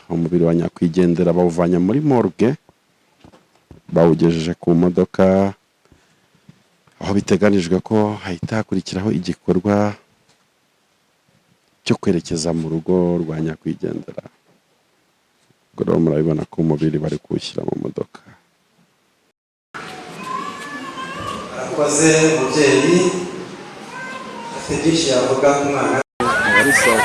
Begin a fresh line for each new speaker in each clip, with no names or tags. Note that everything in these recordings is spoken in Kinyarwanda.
Umubiri wa nyakwigendera bawuvanye muri morgue, bawugejeje ku modoka, aho biteganijwe ko hahita hakurikiraho igikorwa cyo kwerekeza mu rugo rwa nyakwigendera. Ubwo rero murabibona ko umubiri bari kuwushyira mu modoka.
Arakoze umubyeyi, afite byinshi yavuga ku mwana.
Ari sawa.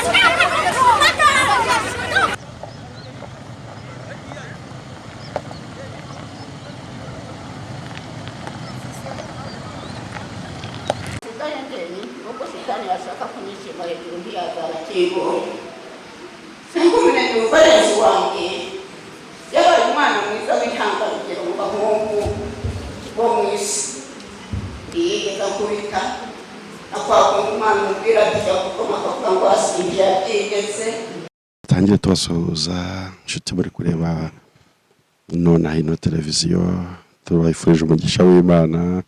Nsigaye njyenyine, nubwo shitani yashaka kunyishima hejuru ntiyazana kingoye. Sinkumenye umukoresha wanjye, yabaye umwana mwiza w'intangarugero mu bahungu bo mu isi. Ntiyigeze akubita na kwa kundi umwana umubwira ati jya gukoma, akavuga ngo asingiye yabyigeze.
Tangire tubasuhuza, inshuti muri kureba nonaha ino televiziyo. Tubifurije umugisha w'Imana.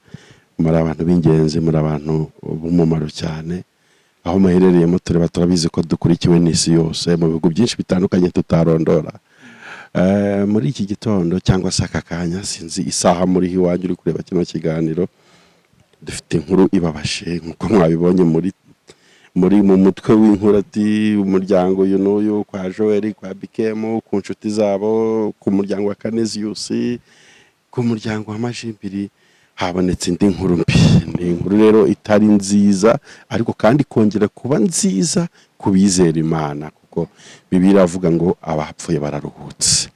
Muri abantu b'ingenzi, muri abantu b'umumaro cyane aho muherereyemo tureba. Turabizi ko dukurikiwe n'isi yose mu bihugu byinshi bitandukanye tutarondora. Muri iki gitondo cyangwa se aka kanya, sinzi isaha muri iwanyu uri kureba kino kiganiro, dufite inkuru ibabashe nk'uko mwabibonye muri mu mutwe w'inkuru, ati umuryango uyu n'uyu, kwa Joel, kwa Bikemu, ku nshuti zabo, ku muryango wa Kaneziyusi, ku muryango wa Majimbiri, habonetse indi nkuru mbi. Ni inkuru rero itari nziza, ariko kandi ikongera kuba nziza ku bizera Imana, kuko Bibiliya iravuga ngo abapfuye bararuhutse,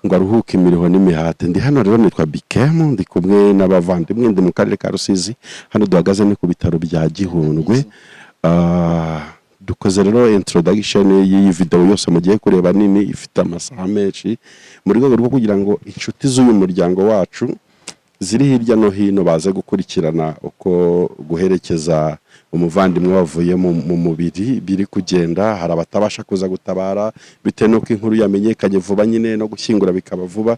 ngo aruhuke imiruho n'imihate. Ndi hano rero, nitwa Bikemu, ndi kumwe n'abavandimwe, ndi mu karere ka Rusizi. Hano duhagaze ni ku bitaro bya Gihundwe. Dukoze rero introduction y'iyi video yose mugiye kureba nini, ifite amasaha menshi, mu rwego rwo kugira ngo inshuti z'uyu muryango wacu ziri hirya no hino baze gukurikirana uko guherekeza umuvandimwe wavuye mu mubiri biri kugenda. Hari abatabasha kuza gutabara bitewe n'uko inkuru yamenyekanye vuba nyine, no gushyingura bikaba vuba.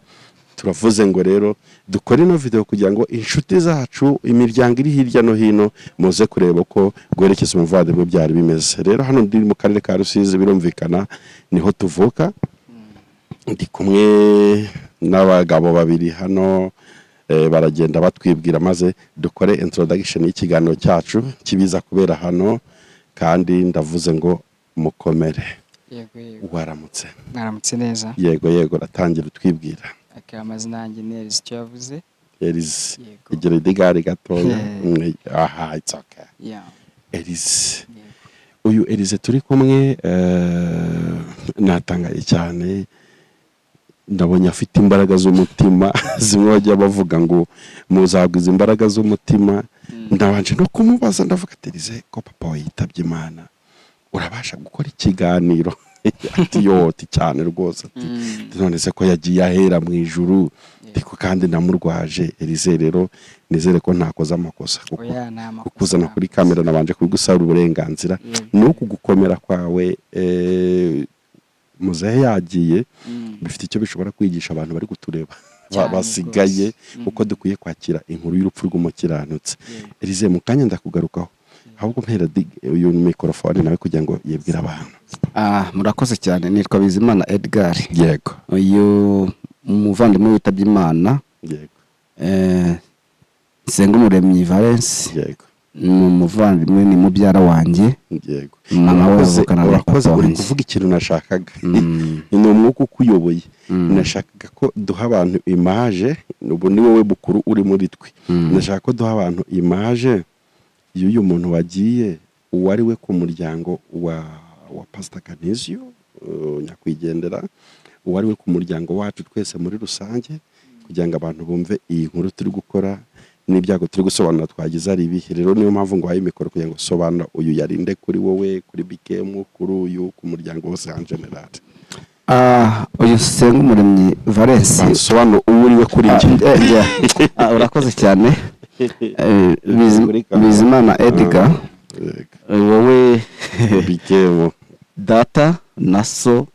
Turavuze ngo rero dukore ino video kugira ngo inshuti zacu, imiryango iri hirya no hino, muze kureba uko guherekeza umuvandimwe byari bimeze. Rero hano ndi mu karere ka Rusizi, birumvikana niho tuvuka. Ndi kumwe n'abagabo babiri hano, baragenda batwibwira, maze dukore introduction y'ikiganiro cyacu kibiza kubera hano. Kandi ndavuze ngo mukomere.
Yego.
Waramutse?
Mwaramutse neza.
Yego, ratangira utwibwira.
Aka amazina yanjye ni Elize icyo yavuze.
Elize.
Yego.
Igira idigari gatoya.
Yeah.
Aha, it's okay.
Yeah.
Elize.
Yego.
Uyu Elize turi kumwe, natangaye cyane, ndabonye afite imbaraga z'umutima zimwe bajya bavuga ngo muzagwiza imbaraga z'umutima. Ndabanje no kumubaza, ndavuga ati: "Elize, ko papa we yitabye Imana, urabasha gukora ikiganiro?" Ati: "Yoti cyane rwose." Ati: "None se ko yagiye ahera mu ijuru, ariko kandi namurwaje?" Elize rero, nizere ko ntakoze amakosa kuko
Oya, nta makosa.
kukuzana kuri kamera nabanje kubigusaba uburenganzira.
Yego.
Ni uku gukomera kwawe, muzehe yagiye, bifite icyo bishobora kwigisha abantu bari kutureba
Cyane
basigaye,
rwose.
uko dukwiye kwakira inkuru y'urupfu rw'umukiranutsi.
Yego.
Elize, mu kanya ndakugarukaho, ahubwo mpera uyu mikorofone nawe kugira ngo yibwire abantu.
Murakoze cyane, nitwa Bizimana Edgar. Uyu muvandimwe witabye Imana, Nsengumuremyi Valence, ni umuvandimwe, ni mubyara wanjye. Mama we avukana na
Urakoze,
papa
uri
wanjye.
kuvuga ikintu nashakaga. Ni umwuka ukuyoboye. Nashakaga ko duha abantu image, ubu ni wowe bukuru uri muri twe. Ndashaka ko duha abantu image y'uyu muntu wagiye, uwo ari we ku muryango wa Pastor Kanizio, nyakwigendera, uwo ari we ku muryango wacu twese muri rusange, kugira ngo abantu bumve iyi nkuru turi gukora n'ibyago turi gusobanura twagize ari ibihe. Rero niyo mpamvu ngo uhaye mikoro kugira ngo sobanura uyu yarinde kuri wowe, kuri Bikemu, kuri uyu, ku muryango wose en général.
Uyu Nsengumuremyi Valence,
Sobanura uwo uri we kuri njye.
Urakoze cyane.
Kuri kamera.
Bizimana Edgar, wowe
Bikemu.
data na so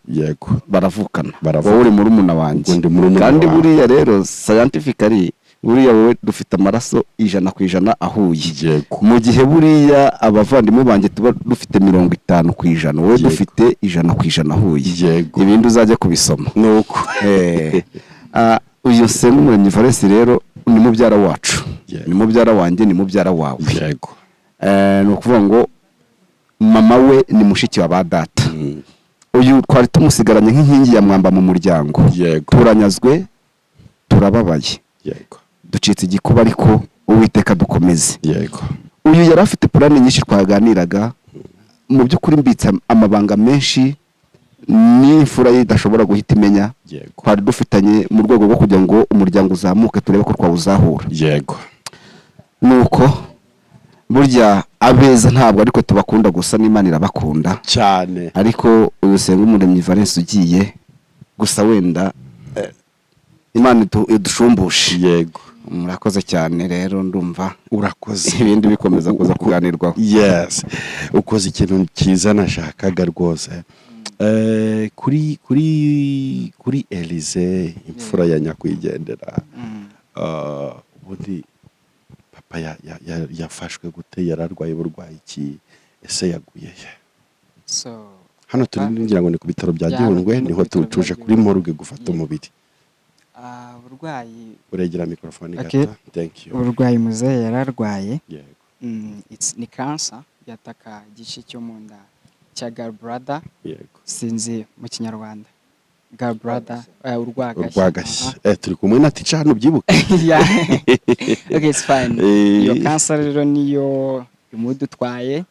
baravukana.
Baravukana.
Wowe uri murumuna wanjye.
Ubwo ndi murumuna
Kandi
wawe.
buriya rero scientifically Buriya wowe dufite amaraso 100% ahuye, mu gihe buriya abavandimwe banjye tuba dufite 50%, wowe dufite 100% ahuye. Ibindi uzajya kubisoma.
Nuko.
Uyu Nsengumuremyi Valens rero ni mubyara wacu, ni mubyara wanjye, ni mubyara wawe. Ni ukuvuga ngo mama we ni mushiki wa ba data. Uyu twari tumusigaranye nk'inkingi ya mwamba mu muryango. Turanyazwe, turababaye, ducitse igikuba, ariko Uwiteka dukomeze. Uyu yari afite plan nyinshi twaganiraga. Mu by'ukuri mbitse amabanga menshi n'imfura ye idashobora guhita imenya. Twari dufitanye mu rwego rwo kugira ngo umuryango uzamuke, turebe ko twawuzahura. Nuko burya abeza ntabwo ariko tubakunda gusa, n'Imana irabakunda.
Cyane.
Ariko uyu Nsengumuremyi Valens ugiye gusa, wenda Imana idushumbushe. Murakoze cyane rero, ndumva
Urakoze.
ibindi bikomeza kuza kuganirwaho.
Yes, ukoze ikintu cyiza nashakaga rwose. Kuri Elize, imfura ya nyakwigendera, ubundi papa yafashwe gute? Yararwaye uburwayi ki? Ese yaguye he?
So
Hano turi ngira ngo ni ku bitaro bya
Ya, hano
Gihundwe,
turi mu
niho
bitaro bya
tuje kuri
Gihundwe.
morgue gufata umubiri.
Uburwayi
Uregera mikorofone
Okay.
gato, thank you.
Uburwayi muzehe yararwaye, ni cancer yataka igice cyo mu nda cya gallbladder. Sinzi mu Kinyarwanda gallbladder, urwagashya.
Urwagashya. Turi kumwe na teacher hano, ubyibuke.
Yeah. Okay, it's fine. Iyo cancer rero niyo imudutwaye.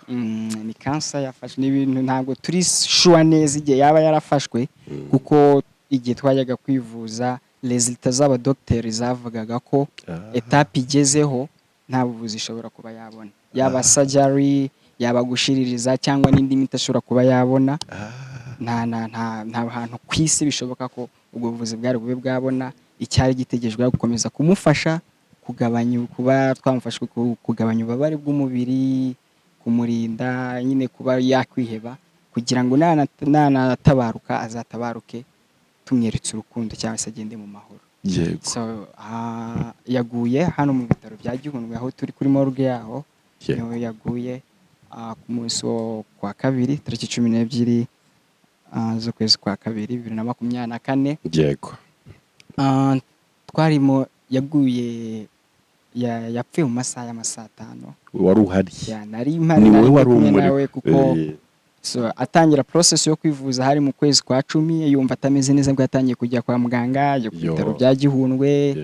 Ni cancer yafashwe n'ibintu ntabwo turi sure neza igihe yaba yarafashwe, kuko igihe twajyaga kwivuza, résultats z'abadogiteri zavugaga ko étape igezeho nta buvuzi ishobora kuba yabona, yaba surgery, yaba gushiririza, cyangwa n'indi miti ashobora kuba yabona. Nta hantu ku isi bishoboka ko ubwo buvuzi bwari bube bwabona. Icyari gitegerejwe ari gukomeza kumufasha kugabanya, kuba twamufasha kugabanya ububabare bw'umubiri, kumurinda nyine kuba yakwiheba, kugira ngo nanatabaruka azatabaruke tumweretse urukundo, cyangwa se agende mu mahoro. So yaguye hano mu bitaro bya Gihundwe, aho turi kuri morgue yaho. Niho yaguye ku munsi wo kwa kabiri, tariki 12 z'ukwezi kwa kabiri, 2024. Twarimo yaguye yapfuye mu masaha y'amasaa 5.
Wari uhari?
Ya, nari mpari.
Ni
Nari
wowe
ndi
wari
kumwe
umuri?
nawe, kuko so, atangira process yo kwivuza hari mu kwezi kwa 10, yumva atameze neza, bwo yatangiye kujya kwa muganga, ajya ku bitaro bya Gihundwe,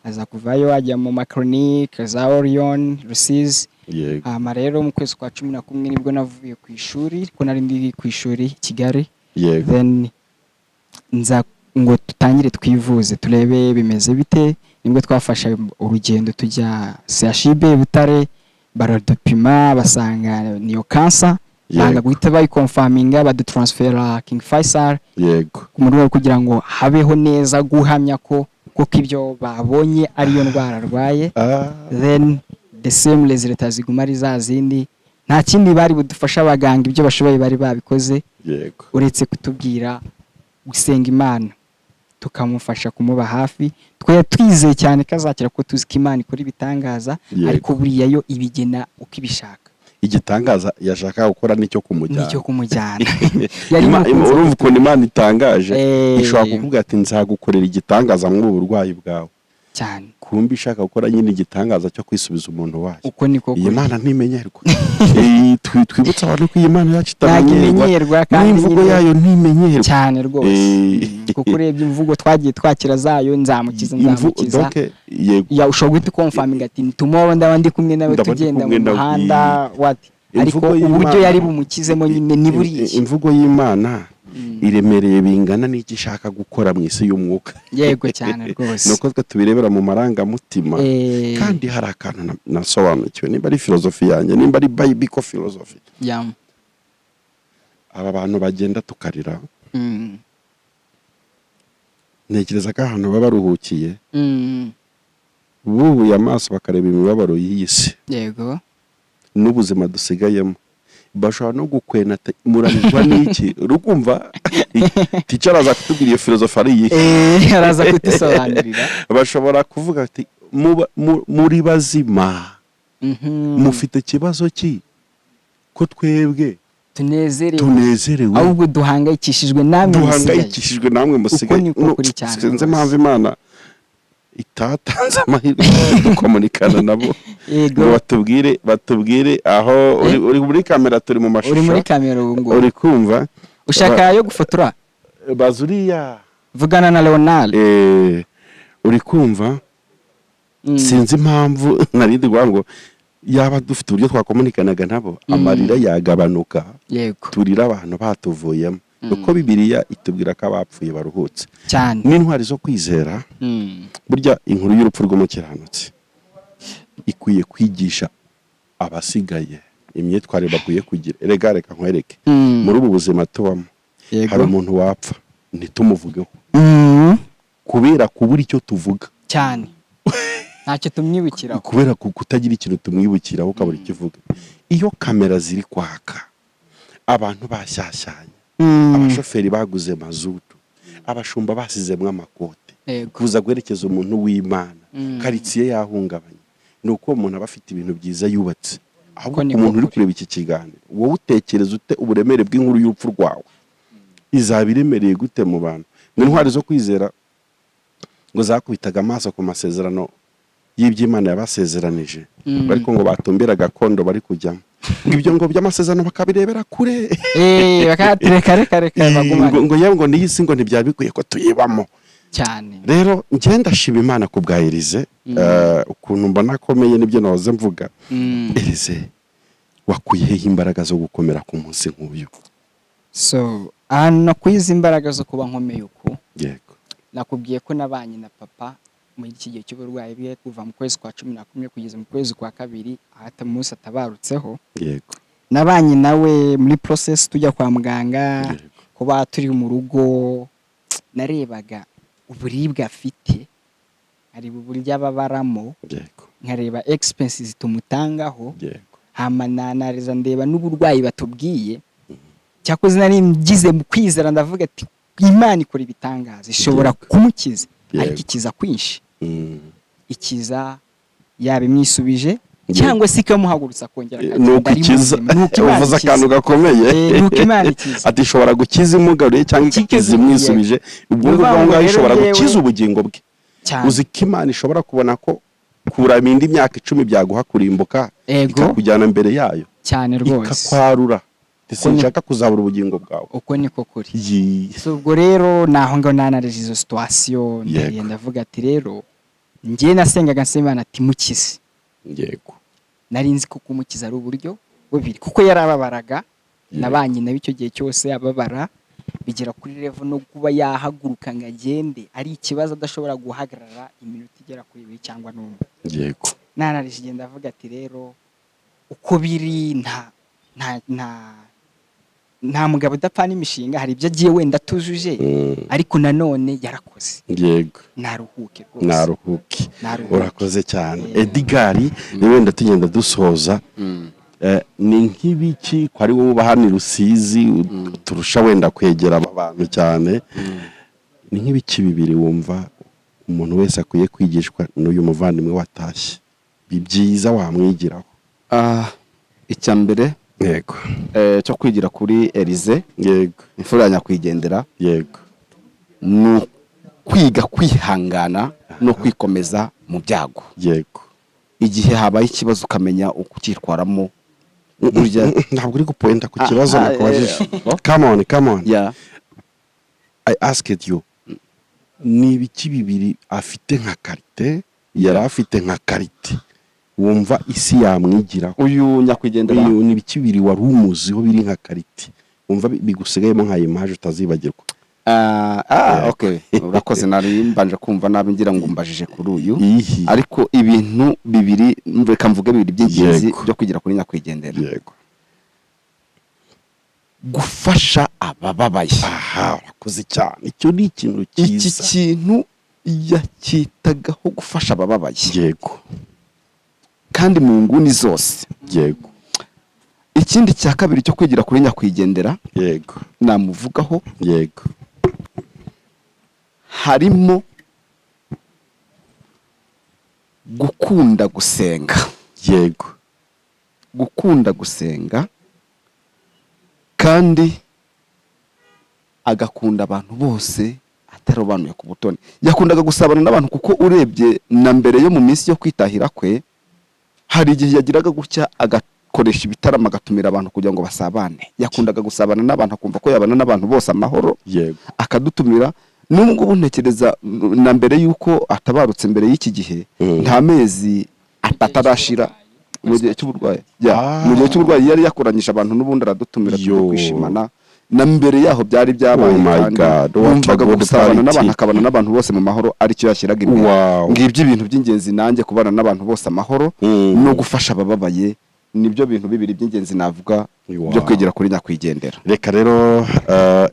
aza kuvayo ajya mu ma clinique za Orion, Rusizi. Hama rero mu kwezi kwa 11 nibwo navuye ku ishuri, ko nari ndi ku ishuri i Kigali. Then nza ngo tutangire twivuze, turebe bimeze bite. Nibwo twafashe urugendo tujya CHUB Butare, baradupima basanga niyo cancer, banga guhita bayiconfirminga, badutransfera King Faisal mu rwego kugira ngo habeho neza guhamya ko koko ibyo babonye ariyo ndwara arwaye. Then the same results ziguma ari za zindi, nta kindi bari budufasha. Abaganga ibyo bashoboye bari babikoze, uretse kutubwira gusenga Imana tukamufasha kumuba hafi. Twari twizeye cyane ko azakira, kuko tuzi ko Imana ikora ibitangaza. Ariko buriya yo ibigena uko ibishaka.
Igitangaza yashakaga gukora nicyo kumujyana.
Nicyo kumujyana. Yari mukunzi.
Urumva ukuntu Imana itangaje? Ishobora kukubwira ati: "Nzagukorera igitangaza muri ubu burwayi bwawe."
Cyane.
Kumbi ishaka gukora nyine igitangaza cyo kwisubiza umuntu wayo.
Uko niko
Iyi
kuri.
Mana ntimenyerwa. Twibutse abantu ko iyi Mana yacu
Ntabwo
itamenyerwa.
imenyerwa kandi
N'imvugo
nyine
yayo ntimenyerwa.
Cyane rwose. Kuko urebye imvugo twagiye twakira zayo, "Nzamukiza, nzamukiza."
Donc, yego.
Ya, ushobora guhita uconfirminga ati: "Tomorrow ndaba ndi kumwe nawe,
Ndaba ndi
tugenda
kumwe
mu
nawe."
muhanda what." Ariko
Imvugo
uburyo yari bumukizemo nyine ni buriya.
Imvugo y'Imana iremereye bingana n'icyo ishaka gukora mu isi y'umwuka.
Yego, cyane rwose.
Nuko twe tubirebera mu marangamutima. Kandi hari akantu nasobanukiwe, nimba ari filozofi yanjye, nimba ari biblical philosophy, aba bantu bagenda tukarira, ntekereza ko ahantu baba baruhukiye, bubuye amaso bakareba imibabaro y'iyi si n'ubuzima dusigayemo, Bashobora no gukwena ati murarizwa n'iki? Urukumva teacher araza kutubwira iyo filozofi ari iyihe.
Araza kudusobanurira.
Bashobora kuvuga ati muri bazima, mufite ikibazo ki ko twebwe
tunezerewe,
tunezerewe,
ahubwo duhangayikishijwe namwe musigaye.
Duhangayikishijwe namwe musigaye.
Uko niko
No,
kuri cyane
sinzi
rwose.
impamvu Imana itatanze amahirwe dukomunikana nabo ngo batubwire aho uri muri kamera, turi mu mashusho.
Uri muri kamera ubu ngubu.
Uri kumva?
Ushaka yo gufotora?
Baza uriya.
Vugana na Leonard.
Uri kumva? Sinzi impamvu narindi kuvuga ngo yaba dufite uburyo twakomunikanaga nabo, amarira yagabanuka. Turira abantu batuvuyemo, kuko Bibiliya itubwira ko abapfuye baruhutse n'intwari zo kwizera. Burya inkuru y'urupfu rw'umukiranutsi ikwiye kwigisha abasigaye imyitwarire bakwiye kugira. Erega reka nkwereke, muri ubu buzima tubamo hari umuntu wapfa ntitumuvugeho kubera kubura icyo tuvuga.
Cyane, ntacyo tumwibukiraho.
Kubera kutagira ikintu tumwibukiraho, ukabura icyo uvuga. Iyo kamera ziri kwaka, abantu bashyashyanye, abashoferi baguze mazutu, abashumba basizemo amakote kuza guherekeza umuntu w'Imana, karitsiye yahungabanye, ni uko uwo muntu aba afite ibintu byiza yubatse. Ahubwo
Uko niko
umuntu uri
kuri.
kureba iki kiganiro, wowe utekereza ute? Uburemere bw'inkuru y'urupfu rwawe izaba iremereye gute mu bantu? Ngo intwari zo kwizera ngo zakubitaga amaso ku masezerano y'iby'Imana yabasezeranije, ariko ngo batumbira gakondo bari kujyamo, ngo ibyo ngo by'amasezerano bakabirebera kure.
Bakati reka reka reka, bagumane.
Ngo yewe, ngo n'iyi si ngo ntibyari bikwiye ko tuyibamo. Rero njye ndashima Imana ku bwa Elize, ukuntu mbona akomeye, nibyo nahoze mvuga. Elize, wakuye hehe imbaraga zo gukomera ku munsi nk'uyu?
So ahantu nakwiza imbaraga zo kuba nkomeye uku, nakubwiye ko nabanye na papa muri iki gihe cy'uburwayi bwe, kuva mu kwezi kwa 11 kugeza mu kwezi kwa kabiri, ahata umunsi atabarutseho. Nabanye nawe muri process tujya kwa muganga, kuba turi mu rugo, narebaga uburibwe afite, nkareba uburyo ababaramo, nkareba expenses tumutangaho, hama nanariza ndeba n'uburwayi batubwiye. Cyakoze nari ngize mu kwizera, ndavuga ati Imana ikora ibitangaza, ishobora kumukiza, ariko ikiza kwinshi, ikiza yaba imwisubije cyangwa se ikamuhagurutsa akongera
Ni
akagenda
uko
ari
ikiza.
muzima. Ni uko Imana
Uvuze
ikiza.
akantu gakomeye.
Ni uko Imana ikiza.
Ati ishobora gukiza imugaruye cyangwa igakiza imwisubije. Ubwo
Ni
ngubwo
ukuvuga
aho
ngo
ngaho
rero
ishobora gukiza ubugingo bwe. Uzi ko Imana ishobora kubona ko kurama indi myaka 10 byaguha kurimbuka, ikakujyana mbere yayo,
Cyane rwose.
ikakwarura. Sinshaka kuzabura ubugingo bwawe.
Uko niko kuri. So ubwo rero naho ngaho nanarije izo situation, ndagenda ndavuga ati rero njye nasengaga nsaba Imana ati mukize. Nari nzi ko kumukiza ari uburyo bubiri, kuko yarababaraga. Nabanye nawe icyo gihe cyose ababara, bigera kuri level no kuba yahaguruka ngo agende ari ikibazo, adashobora guhagarara iminota igera kuri 2 cyangwa n'umwe. Nanarije igenda avuga ati rero uko biri, nta mugabo udapfana imishinga, hari ibyo agiye wenda atujuje, ariko nanone yarakoze. Naruhuke rwose.
Naruhuke.
Naruhuke.
Urakoze cyane, Edigari. Ni wenda tugenda dusoza, ni nk'ibiki ko ari wowe uba hano i Rusizi, turusha wenda kwegera aba bantu cyane, ni nk'ibiki bibiri wumva umuntu wese akwiye kwigishwa n'uyu muvandimwe watashye, byiza wamwigiraho?
Icya mbere cyo kwigira kuri Elize, imfura ya nyakwigendera, ni ukwiga kwihangana no kwikomeza mu byago. Igihe habaye ikibazo ukamenya uko ucyitwaramo burya.
Ntabwo uri gupointa ku kibazo nakubajije. Come on, come on. I asked you, ni ibiki bibiri afite nka qualité, yari afite nka qualité wumva isi yamwigiraho?
Uyu nyakwigendera?
Uyu, ni ibiki bibiri wari umuziho biri nka qualité wumva bigusigayemo nka image utazibagirwa?
Okay, urakoze. Nari mbanje kumva nabi, ngira ngo mbajije kuri uyu.
Ihi.
Ariko ibintu bibiri, reka mvuge bibiri by'ingenzi byo kwigira kuri nyakwigendera: gufasha abababaye.
Aha, urakoze cyane, icyo ni ikintu
Iki
cyiza.
kintu yacyitagaho, gufasha abababaye, kandi mu nguni zose. Ikindi cya kabiri cyo kwigira kuri nyakwigendera namuvugaho, harimo gukunda gusenga. Gukunda gusenga kandi agakunda abantu bose atarobanuye ku butoni. Yakundaga gusabana n'abantu, kuko urebye na mbere yo mu minsi yo kwitahira kwe, hari igihe yagiraga gutya agakoresha ibitaramo, agatumira abantu kugira ngo basabane. Yakundaga gusabana n'abantu, akumva ko yabana n'abantu bose amahoro, akadutumira. N'ubu ngubu ntekereza na mbere y'uko atabarutse, mbere y'iki gihe, nta mezi 3 arashira, mu gihe cy'uburwayi. Ya, mu gihe cy'uburwayi yari yakoranyije abantu n'ubundi aradutumira tujya kwishimana. Na mbere yaho byari byabaye.
Oh my
Kandi
God, what a
wumvaga
good
gusabana
quality.
n'abantu, akabana n'abantu bose mu mahoro, aricyo yashyiraga imbere. Ngibyo ibintu by'ingenzi nanjye, kubana n'abantu bose amahoro no gufasha abababaye, nibyo bintu bibiri by'ingenzi navuga byo kwigira kuri nyakwigendera.
Reka rero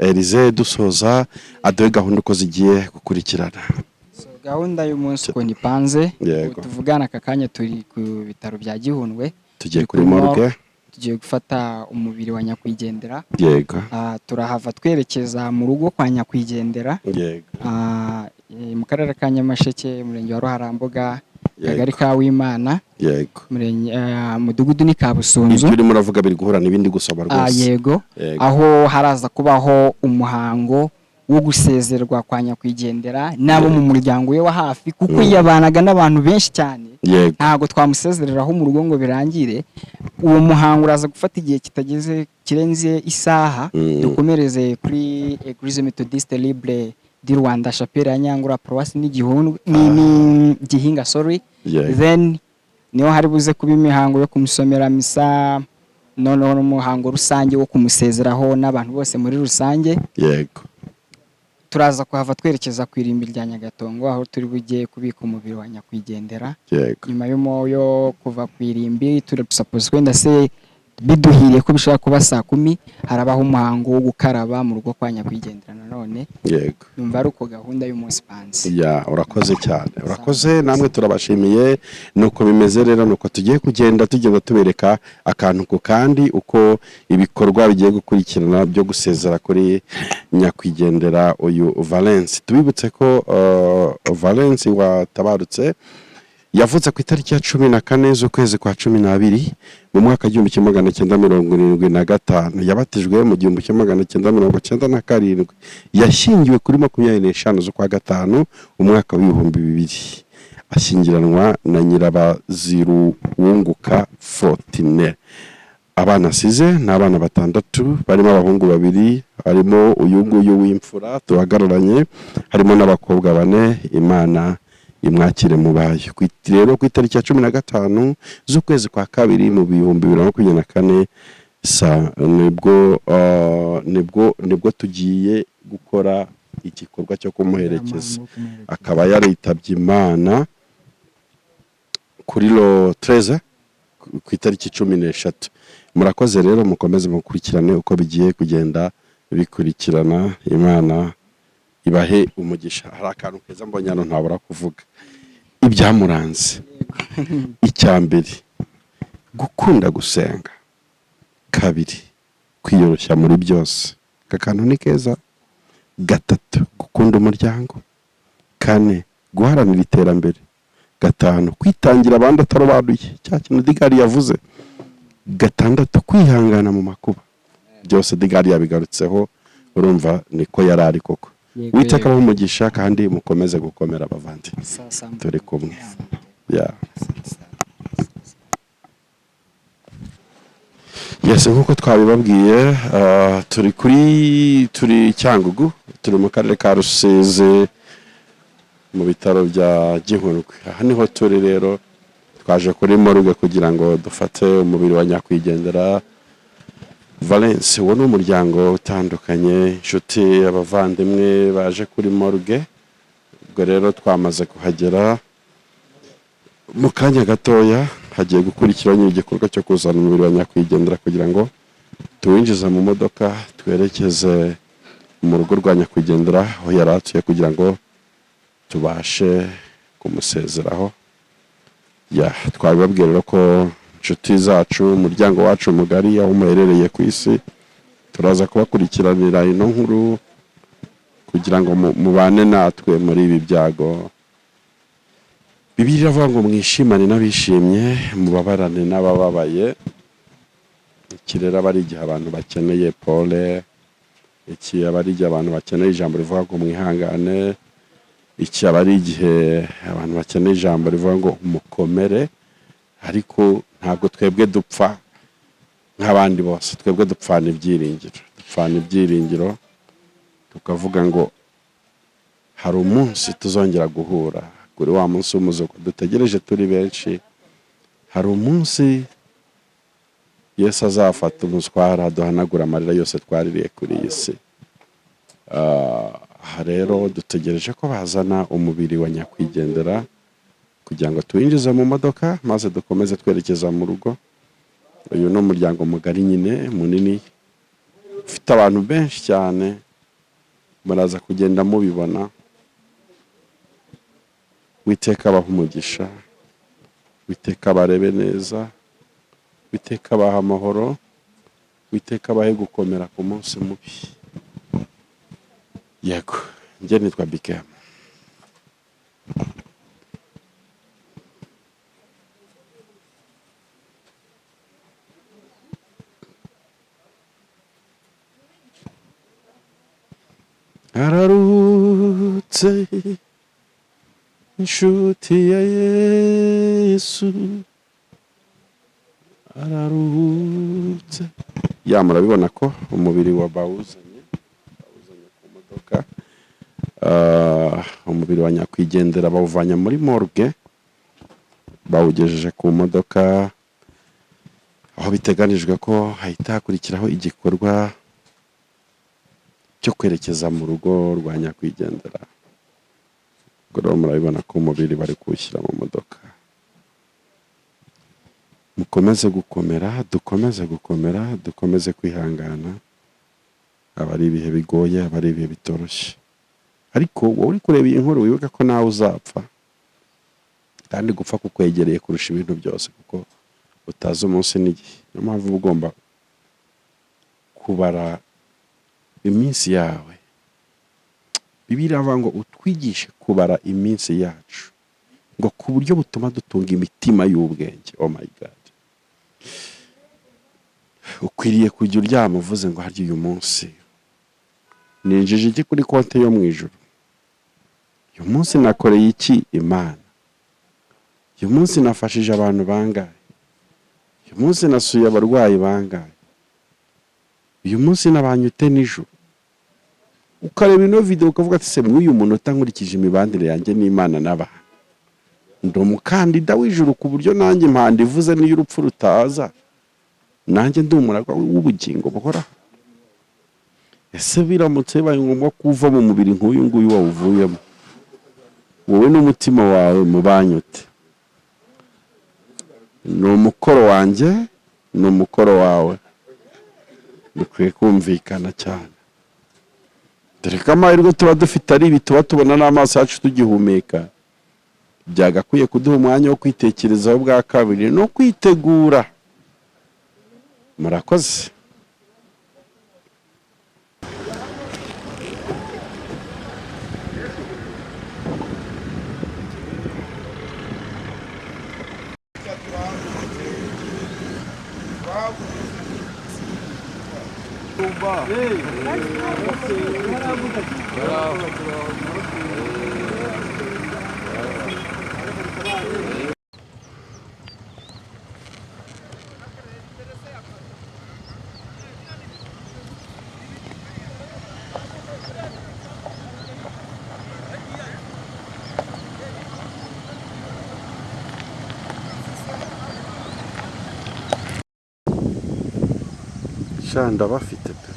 Elize dusoza aduhe gahunda uko zigiye gukurikirana.
So, gahunda y'umunsi ukuntu ipanze, ubu tuvugana aka kanya turi ku bitaro bya Gihundwe.
Tugiye
Turi
kuri
kuri
morgue.
Tugiye gufata umubiri wa nyakwigendera. Turahava twerekeza mu rugo kwa nyakwigendera, mu karere ka Nyamasheke, umurenge wa Ruharambuga, akagari ka Wimana, murenge, mudugudu ni Kabusunzu.
Ibyo urimo uravuga biri guhura n'ibindi gusoma rwose.
Yego. Aho haraza kubaho umuhango wo gusezerwa kwa nyakwigendera n'abo mu muryango we wa hafi, kuko yabanaga n'abantu benshi cyane. Ntabwo twamusezereraho mu rugo ngo birangire. Uwo muhango uraza gufata igihe kitageze kirenze isaha. Dukomereze kuri Eglise Methodiste Libre du Rwanda, Chapelle ya Nyangura, Paroisse n'Igihundwe ni Gihinga, sorry. Then niho hari buze kuba imihango yo kumusomera misa, noneho n'umuhango rusange wo kumusezeraho n'abantu bose muri rusange. Turaza kuhava twerekeza ku irimbi rya Nyagatongo, aho turi bujye kubika umubiri wa nyakwigendera. Nyuma yo kuva ku irimbi, turasuppose wenda se biduhiriye ko bishobora kuba saa 10, harabaho umuhango wo gukaraba mu rugo kwa nyakwigendera nanone. Numva ari uko gahunda y'umunsi ipanze.
Ya, urakoze cyane, urakoze, namwe turabashimiye. Nuko bimeze rero, nuko tugiye kugenda tugenda tubereka akantu ku kandi uko ibikorwa bigiye gukurikirana byo gusezera kuri nyakwigendera uyu Valence. Tubibutse ko Valence watabarutse yavutse ku itariki ya 14 z'ukwezi kwa 12 mu mwaka 1975, yabatijwe mu 1997, yashyingiwe kuri 25 z'ukwa gatanu umwaka w'2000, ashyingiranwa na Nyirabaziruwunguka Fortine. Abana asize ni abana batandatu, barimo abahungu babiri, harimo uyu nguyu w'imfura tuhagararanye, harimo n'abakobwa bane. Imana imwakire mu bayo. Rero ku itariki ya 15 z'ukwezi kwa kabiri mu 2024 sa nibwo tugiye gukora igikorwa cyo kumuherekeza, akaba yaritabye Imana kuri le 13, ku itariki 13. Murakoze rero, mukomeze mukurikirane uko bigiye kugenda bikurikirana. Imana ibahe umugisha. Hari akantu keza mbonye hano ntabura kuvuga, ibyamuranze. Icya mbere, gukunda gusenga. Kabiri, kwiyoroshya muri byose, aka kantu ni keza. Gatatu, gukunda umuryango. Kane, guharanira iterambere. Gatanu, kwitangira abandi atarobanuye, cya kintu Digari yavuze. Gatandatu, kwihangana mu makuba. Byose Digari yabigarutseho, urumva niko yari ari koko.
Yego,
Witeka
yego.
abahe umugisha kandi mukomeze gukomera, abavandi.
Sasa.
Turi kumwe ya. Yes, nk'uko twabibabwiye, turi Cyangugu, turi mu karere ka Rusizi, mu bitaro bya Gihundwe. Aha niho turi rero, twaje kuri morgue kugira ngo dufate umubiri wa nyakwigendera Valence. Uwo ni umuryango utandukanye, inshuti, abavandimwe baje kuri morgue. Ubwo rero twamaze kuhagera, mu kanya gatoya hagiye gukurikiraho igikorwa cyo kuzana umubiri wa nyakwigendera kugira ngo tuwinjize mu modoka, twerekeze mu rugo rwa nyakwigendera aho yari atuye, kugira ngo tubashe kumusezeraho. Ya, twabibabwiye rero ko Inshuti zacu, umuryango wacu mugari aho muherereye ku isi, turaza kubakurikiranira ino nkuru kugira ngo mubane natwe muri ibi byago. Bibiliya iravuga ngo mwishimane n'abishimye, mubabarane n'abababaye. Iki rero aba ari igihe abantu bakeneye pole, iki aba ari igihe abantu bakeneye ijambo rivuga ngo mwihangane, iki aba ari igihe abantu bakeneye ijambo rivuga ngo mukomere. Ariko ntabwo twebwe dupfa nk'abandi bose, twebwe dupfana ibyiringiro, dupfana ibyiringiro tukavuga ngo hari umunsi tuzongera guhura kuri wa munsi w'umuzuko dutegereje turi benshi. Hari umunsi Yesu azafata umuswara aduhanagura amarira yose twaririye kuri iyi si. Aha rero dutegereje ko bazana umubiri wa nyakwigendera kugira ngo tuwinjize mu modoka maze dukomeze twerekeza mu rugo. Uyu ni umuryango mugari nyine munini ufite abantu benshi cyane, muraza kugenda mubibona. Uwiteka abahe umugisha, Uwiteka abarebe neza, Uwiteka abahe amahoro, Uwiteka abahe gukomera ku munsi mubi. Yego, njye nitwa Bikem. Araruhutse inshuti ya Yesu, araruhutse. Ya, murabibona ko umubiri wa bawuzanye ku modoka. Umubiri wa nyakwigendera bawuvanye muri morgue bawugejeje ku modoka, aho biteganijwe ko hahita hakurikiraho igikorwa cyo kwerekeza mu rugo rwa nyakwigendera. Ubwo rero murabibona ko umubiri bari kuwushyira mu modoka. Mukomeze gukomera, dukomeze gukomera, dukomeze kwihangana. Aba ari ibihe bigoye, aba ari ibihe bitoroshye, ariko wowe uri kureba iyi nkuru wibuke ko nawe uzapfa, kandi gupfa kukwegereye kurusha ibintu byose, kuko utazi umunsi n'igihe. Niyo mpamvu uba ugomba kubara iminsi yawe. Bibiliya iravuga ngo utwigishe kubara iminsi yacu, ngo ku buryo butuma dutunga imitima y'ubwenge. Oh my God, ukwiriye kujya uryama uvuze ngo harya uyu munsi ninjije iki kuri konti yo mu ijuru, uyu munsi nakoreye iki Imana, uyu munsi nafashije abantu bangahe, uyu munsi nasuye abarwayi bangahe, uyu munsi nabanye ute nijoro. Ukareba ino video ukavuga ati se mw'uyu munota nkurikije imibanire yanjye n'Imana n'abantu, ndi umukandida w'ijuru ku buryo nanjye impanda ivuze n'iyo urupfu rutaza, nanjye ndi umuragwa w'ubugingo buhoraho. Ese biramutse bibaye ngombwa ko uva mu mubiri nk'uyu nguyu wawuvuyemo, wowe n'umutima wawe mubanye ute? Ni umukoro wanjye, ni umukoro wawe, bikwiye kumvikana cyane. Dore ko amahirwe tuba dufite ari ibi tuba tubona n'amaso yacu tugihumeka, byagakwiye kuduha umwanya wo kwitekerezaho bwa kabiri no kwitegura. Murakoze. Sha ndabafite pe.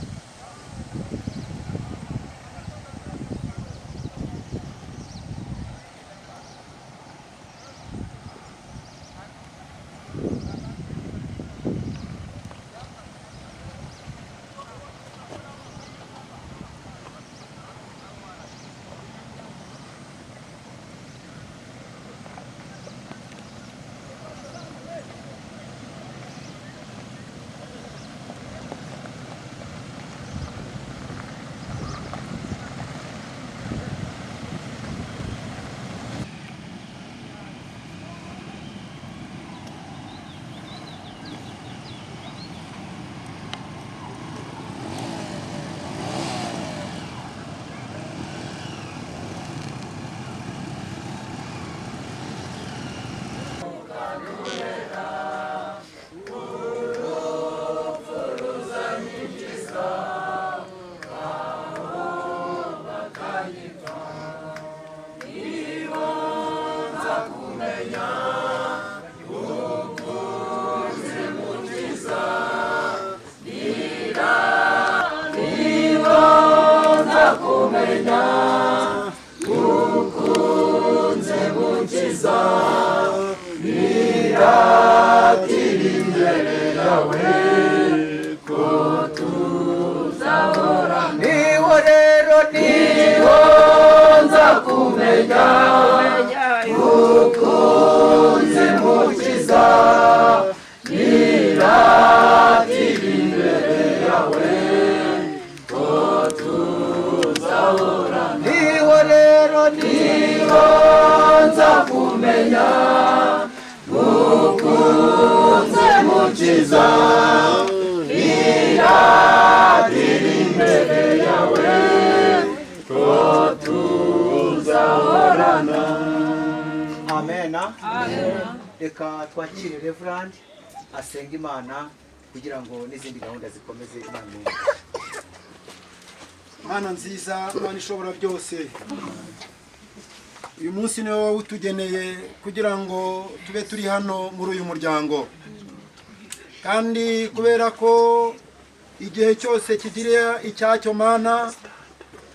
Niho nzakumenya mukunze mukiza, iratira imbere yawe ko tuzahorana.
Amena. Reka twakire Reverend asenga Imana kugira ngo n'izindi gahunda zikomeze. Imana imwe.
Mana nziza, Mana ishobora byose, uyu munsi niwe wawutugeneye kugira ngo tube turi hano muri uyu muryango. Kandi kubera ko igihe cyose kigira icyacyo, Mana,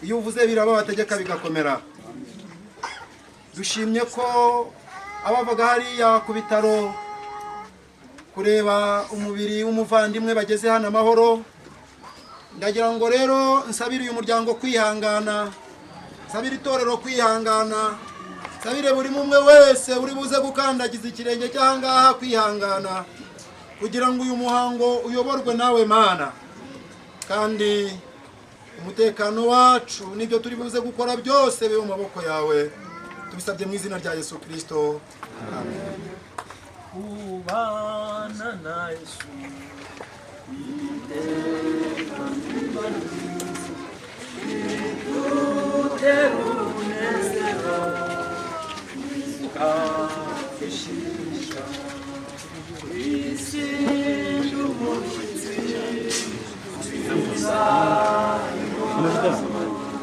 iyo uvuze biraba, wategeka bigakomera. Dushimye ko abavaga hariya ku bitaro kureba umubiri w'umuvandimwe bageze hano amahoro. Ndagira ngo rero nsabire uyu muryango kwihangana, nsabire itorero kwihangana, nsabire buri umwe wese uri buze gukandagiza ikirenge cy'ahangaha kwihangana, kugira ngo uyu muhango uyoborwe nawe, Mana. Kandi umutekano wacu n'ibyo turi buze gukora byose bibe mu maboko yawe. Tubisabye mu izina rya Yesu Kirisito, amen.
Kubana na Yesu iteka bidutera umunezero, bikadushimisha. Isi y'umushyitsi nziza.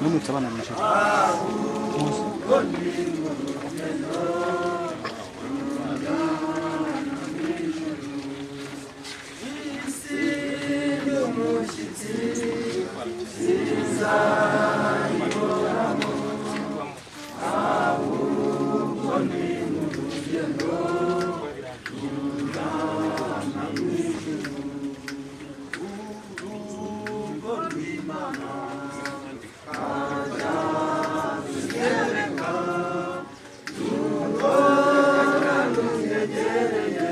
Nimutse abana mwicara.
Ahubwo ni mu rugendo rugana mu ijuru. Isi y'umushyitsi nziza ihoramo, ahubwo ni mu rugendo rugana mu ijuru. Urugo rw'Imana kajya ruhora runyegereye.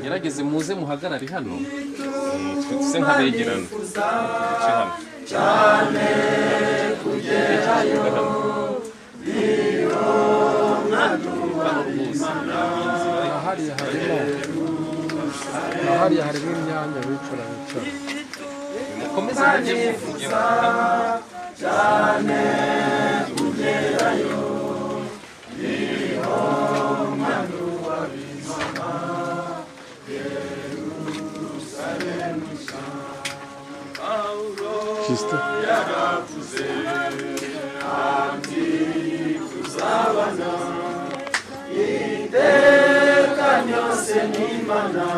Gerageze muze muhagarare hano, twe tuse nk'abegerana duce hano.
Cyane kugerayo niho
Hano rwose.
Hariya harimo imyanya bicara.
Mukomeze mujye mujye.
Cyane kugerayo niho mwana w'Imana, Yerusalemu nshya. Pawulo yaravuze ati: "Tuzabana iteka ryose n'Imana",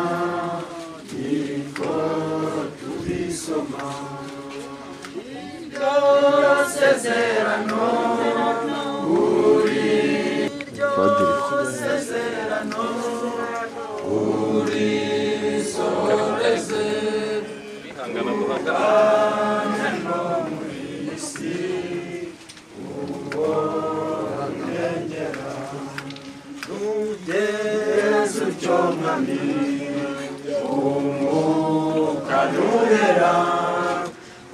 niko tubisoma. Iryo sezerano, uri iryo sezerano urisoreze.
Bihangana duhagarare.
No muri iyi si uwo urengera nugeze utyo, Mwami, Umwuka nurera,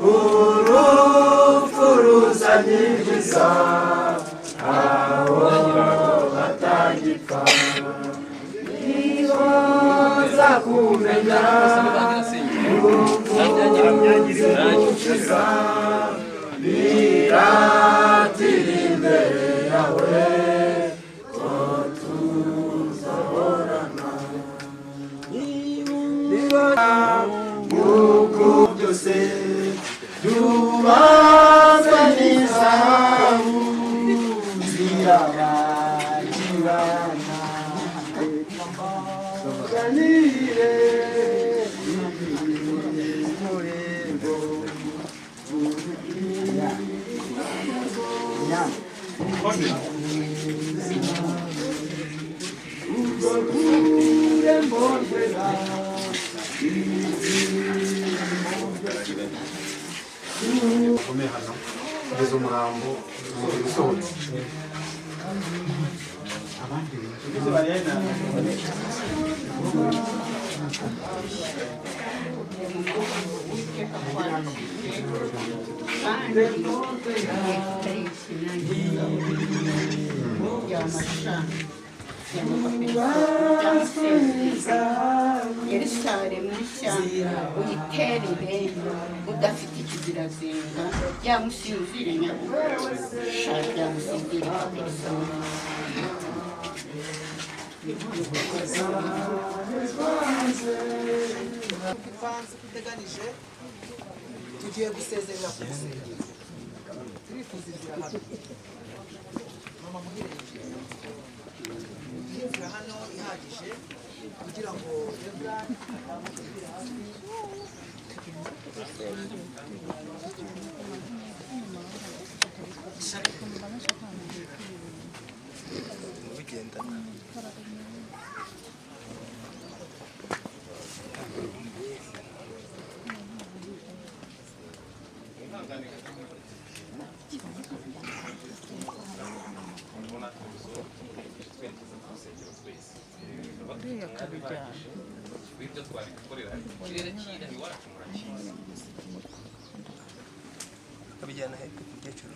urupfu ruzanyinjiza aho batagipfa, niho nzakumenya umukiza, biratira imbere yawe ko tuzahorana. Niba uko byose byubatse n'izahabu zirabagirana, ganire umurego. Urwo rurembo rwera.
Ukomeye hano kugeza umurambo, umubiri usohotse, abandi
Kandi igihe kitari iki nanjye yamasha Yerusalemu nshya uyiterere udafite ikizirazinga, yamusinzire nyabusha, yamusinzire kabisa.
Ipanze uko iteganije, tugiye gusezerera ku rusengero. Turifuza inzira hano, mama muhire, muduhe inzira hano ihagije kugira ngo Reverend atamukire hafi.
Bigendana.
Ibyo twari gukorera ikirere cy'ira iwacu murakizi.
Abijyana hepfo umukecuru.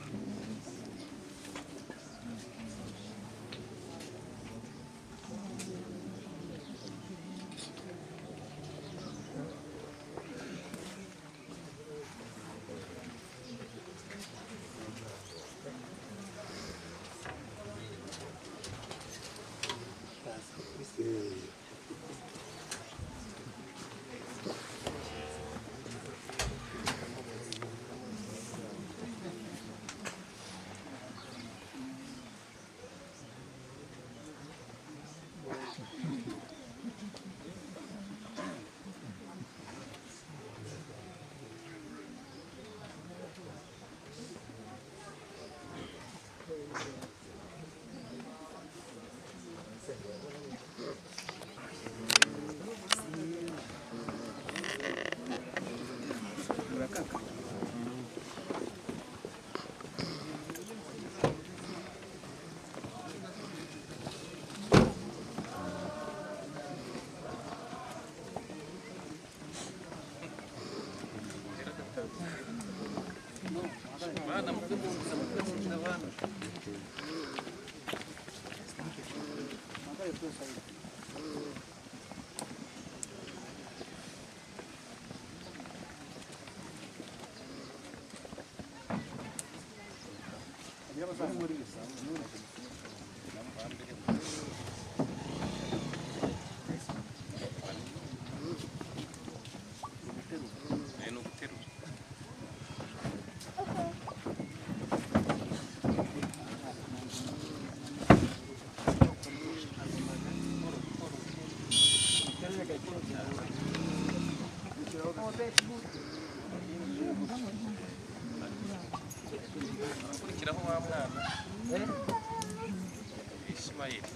Bana muve mu nzira, muve mu nzira bana. Ni uguterura. Kurikiraho wa mwana Ishimayeli.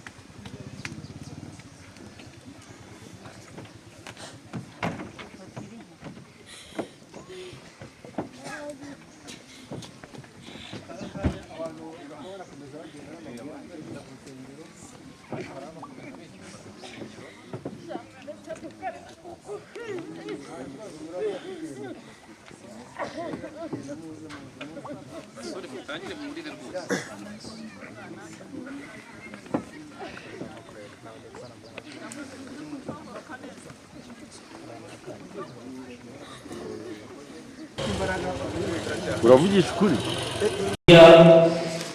Basore mutangire murire rwose.
Uravugisha ukuri.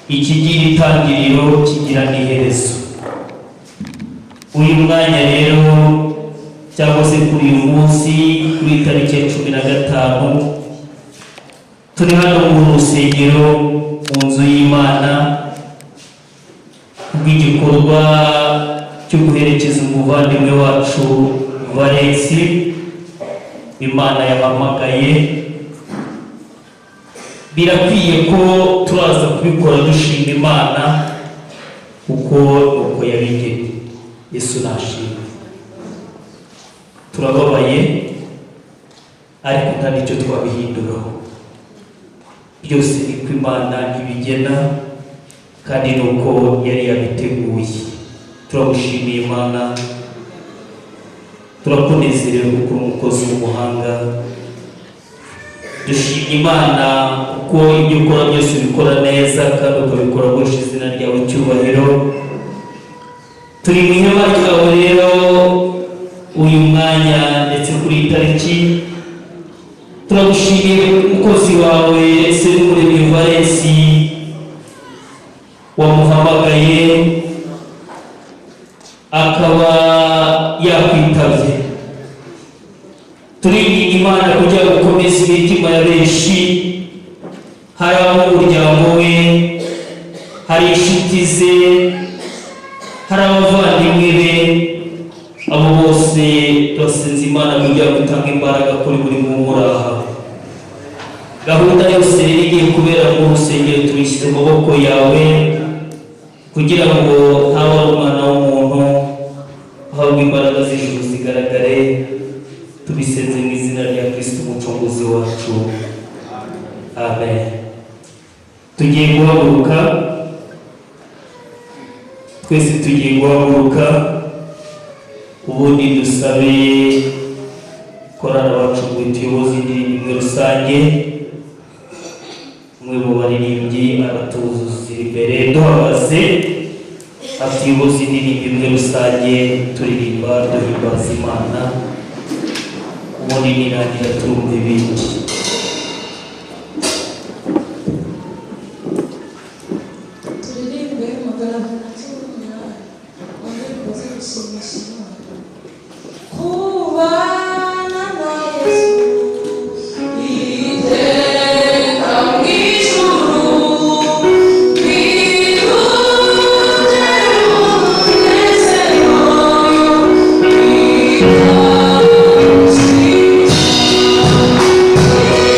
Ikigira itangiriro kigira n'iherezo. Uyu mwanya rero, cyangwa se kuri uyu munsi, kuri tariki ya 15, turi hano mu rusengero, mu nzu y'Imana, kubw'igikorwa cyo guherekeza umuvandimwe wacu Valensi Imana yahamagaye. Birakwiye ko turaza kubikora dushima Imana kuko uko yabigennye. Yesu nashimwe. Turababaye, ariko nta n'icyo twabihinduraho. Byose niko Imana ibigena kandi nuko yari yabiteguye. Turagushimiye Imana, turakunezerewe kuko uri umukozi w'umuhanga. Dushimye Imana kuko ibyo ukora byose ubikora neza kandi ukabikora guhesha izina ryawe icyubahiro. Turi mu ihema ryawe rero uyu mwanya ndetse kuri iyi tariki. Turagushimiye umukozi wawe Sebumuremyi Valensi wamuhamagaye akaba yakwitabye. Turinginga Imana kugira ngo ukomeze imitima ya benshi. Hari abo mu muryango we, hari inshuti ze, hari abavandimwe be, abo bose turasenze Imana kugira ngo utange imbaraga kuri buri muntu aha. Gahunda yose rero igiye kubera mu rusengero tuyishyize mu maboko yawe, kugira ngo haba ari umwana w'umuntu ahabwa imbaraga z'ijuru zigaragare. Tubisenze mu izina rya Kristo Umucunguzi wacu, amen. Tugiye guhaguruka twese, tugiye guhaguruka, ubundi dusabe korali wacu ngo tuyoboze indirimbo imwe rusange. Umwe mu baririmbyi aratuzuzira imbere duhagaze, atuyoboze indirimbo imwe rusange, turirimba duhimbaza Imana, ubundi nirangira turumva ibindi.
Turirimbe 218 mu ndirimbo zo gushimisha Imana. Kubana na Yesu iteka mu ijuru bihuje umunezero. Bikagushimisha.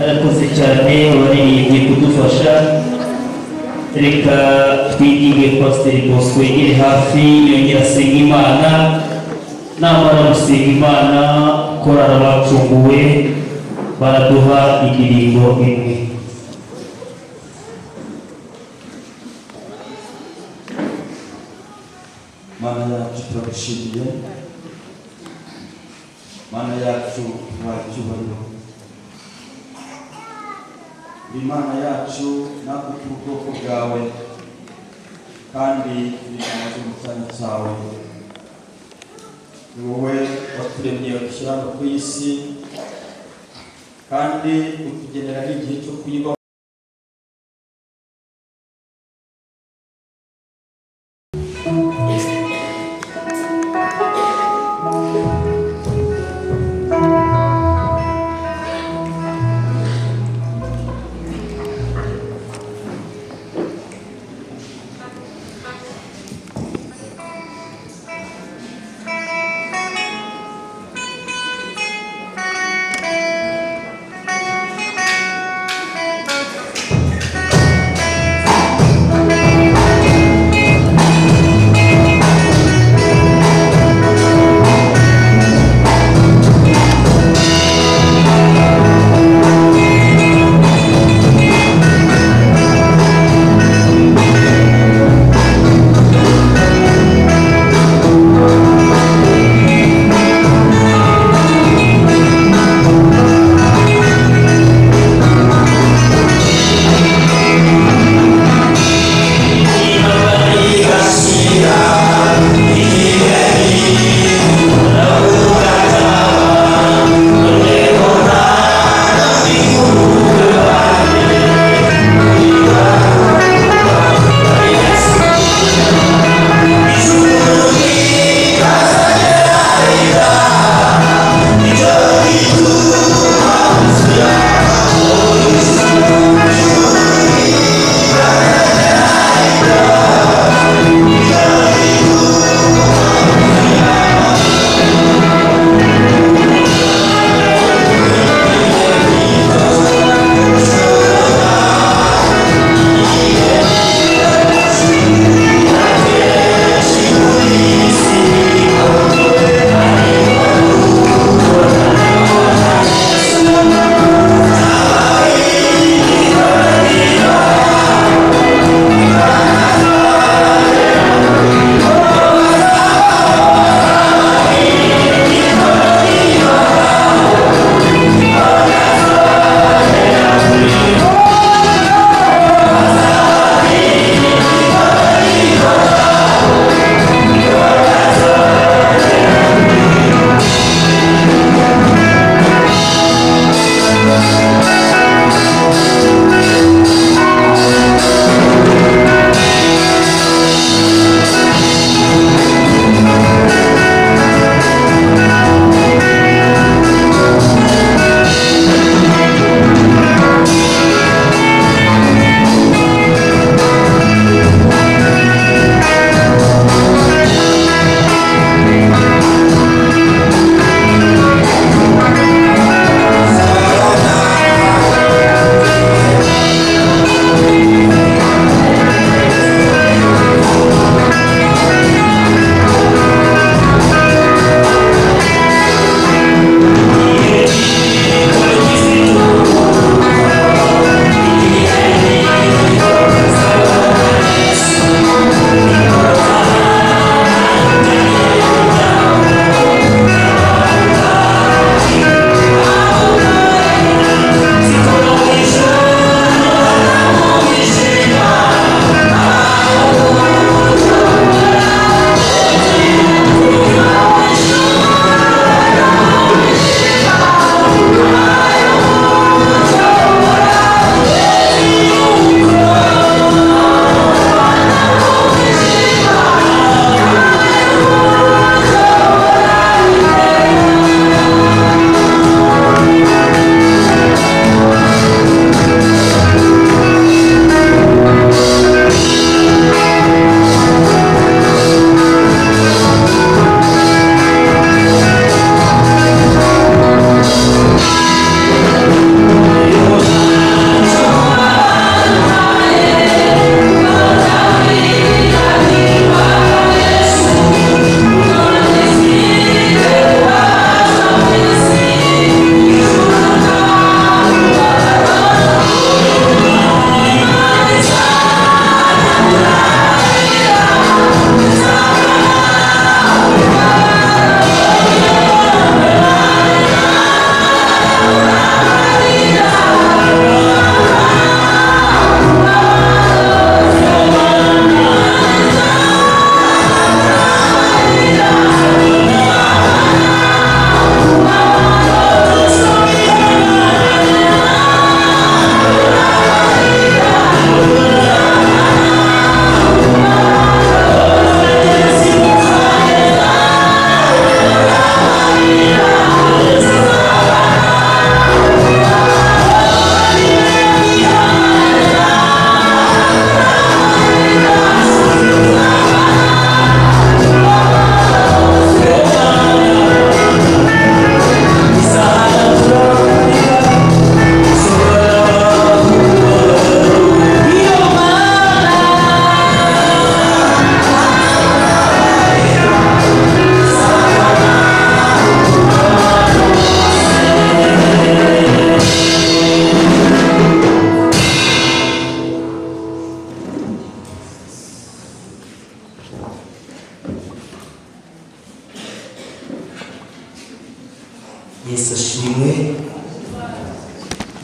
Arakoze cyane abaririmbyi kudufasha. Reka twinginge Pasiteri Bosco yegere hafi, yongere asenga Imana. Namara gusenga Imana, korali abacunguwe baraduha indirimbo imwe.
Mana yacu, turagushimiye. Mana yacu, tubaha icyubahiro. Uri Imana yacu, natwe turi ubwoko bwawe, kandi turi intama zo mu cyanya cyawe. Ni wowe waturemye, udushyira hano ku isi, kandi utugenera n'igihe cyo kuyibaho.
Thank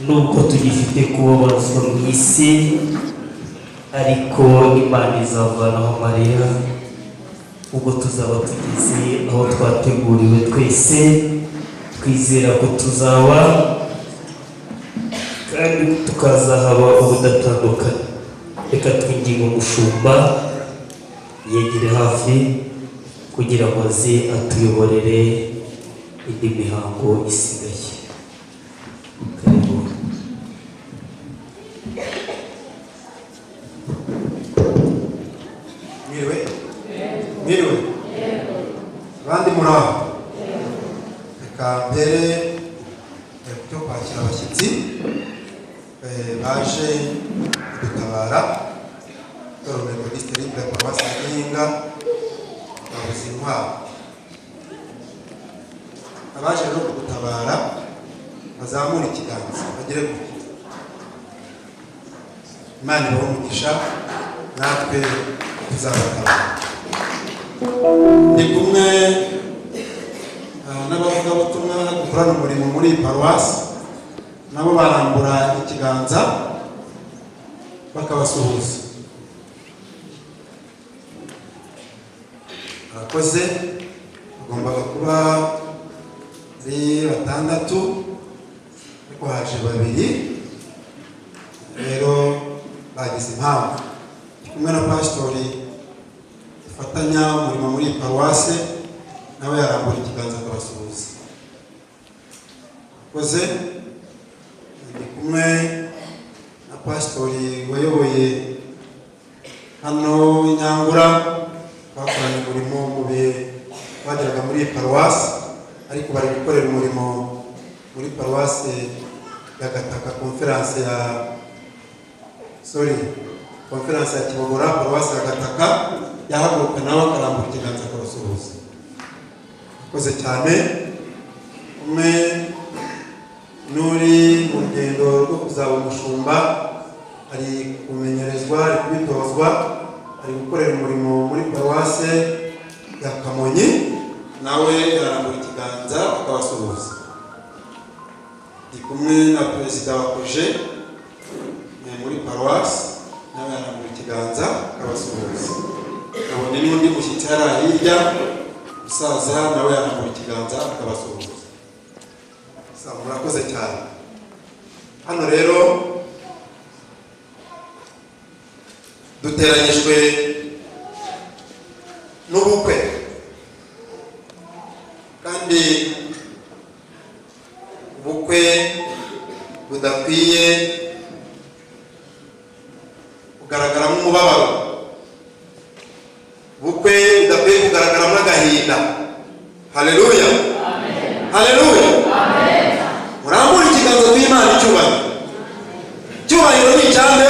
Nubwo tugifite kubabazwa mu isi, ariko Imana izavanaho amarira ubwo tuzaba tugeze aho twateguriwe. Twese twizera ko tuzaba kandi tukazahaba ubudatandukanye. Reka twinginge umushumba yegere hafi kugira ngo aze atuyoborere indi mihango isigaye. Karibu.
Mwiriwe, mwiriwe abandi, muraho. Reka mbere cyo kwakira abashyitsi baje kudutabara, Itorero Methodiste Libre, Paruwasi ya Gihinga, babuze intwaro. Abaje rero kudutabara bazamura ikiganza bagere gutya. Imana ibahe umugisha, natwe tuzabatabara. Ndi kumwe n'abavugabutumwa dukorana umurimo muri iyi paruwasi, nabo barambura ikiganza bakabasuhuza. Barakoze. Bagombaga kuba ari batandatu, ariko haje babiri, rero bagize impamvu. Ndi kumwe na pasitori dufatanya umurimo muri iyi paruwase, nawe yarambura ikiganza akabasuhuza. Akoze. Ndi kumwe na pasitori wayoboye hano i Nyangura, bakoranye umurimo mu bihe bageraga muri iyi paruwasi, ariko bari gukorera umurimo muri paruwasi ya Gataka, konferanse ya, sorry, konferanse ya Kibogora, paruwasi ya Gataka. Yahaguruka nawe akarambura ikiganza akabasuhuza. Akoze cyane. Umwe n'uri mu rugendo rwo kuzaba umushumba, ari kumenyerezwa, ari kubitozwa, ari gukorera umurimo muri paruwase ya Kamonyi, nawe arambura ikiganza akabasuhuza. Ndi kumwe na perezida wa koje muri paruwasi, nawe arambura ikiganza akabasuhuza. Nabonye n'undi mushyitsi hariya hirya, umusaza, nawe arambura ikiganza akabasuhuza. Sawa, murakoze cyane. Hano rero duteranyijwe n'ubukwe, kandi ubukwe budakwiye kugaragaramo umubabaro, ubukwe budakwiye kugaragaramo agahinda. Haleluya, haleluya! Murambure ikiganza tw'Imana icyubahiro. Icyubahiro ni icyande?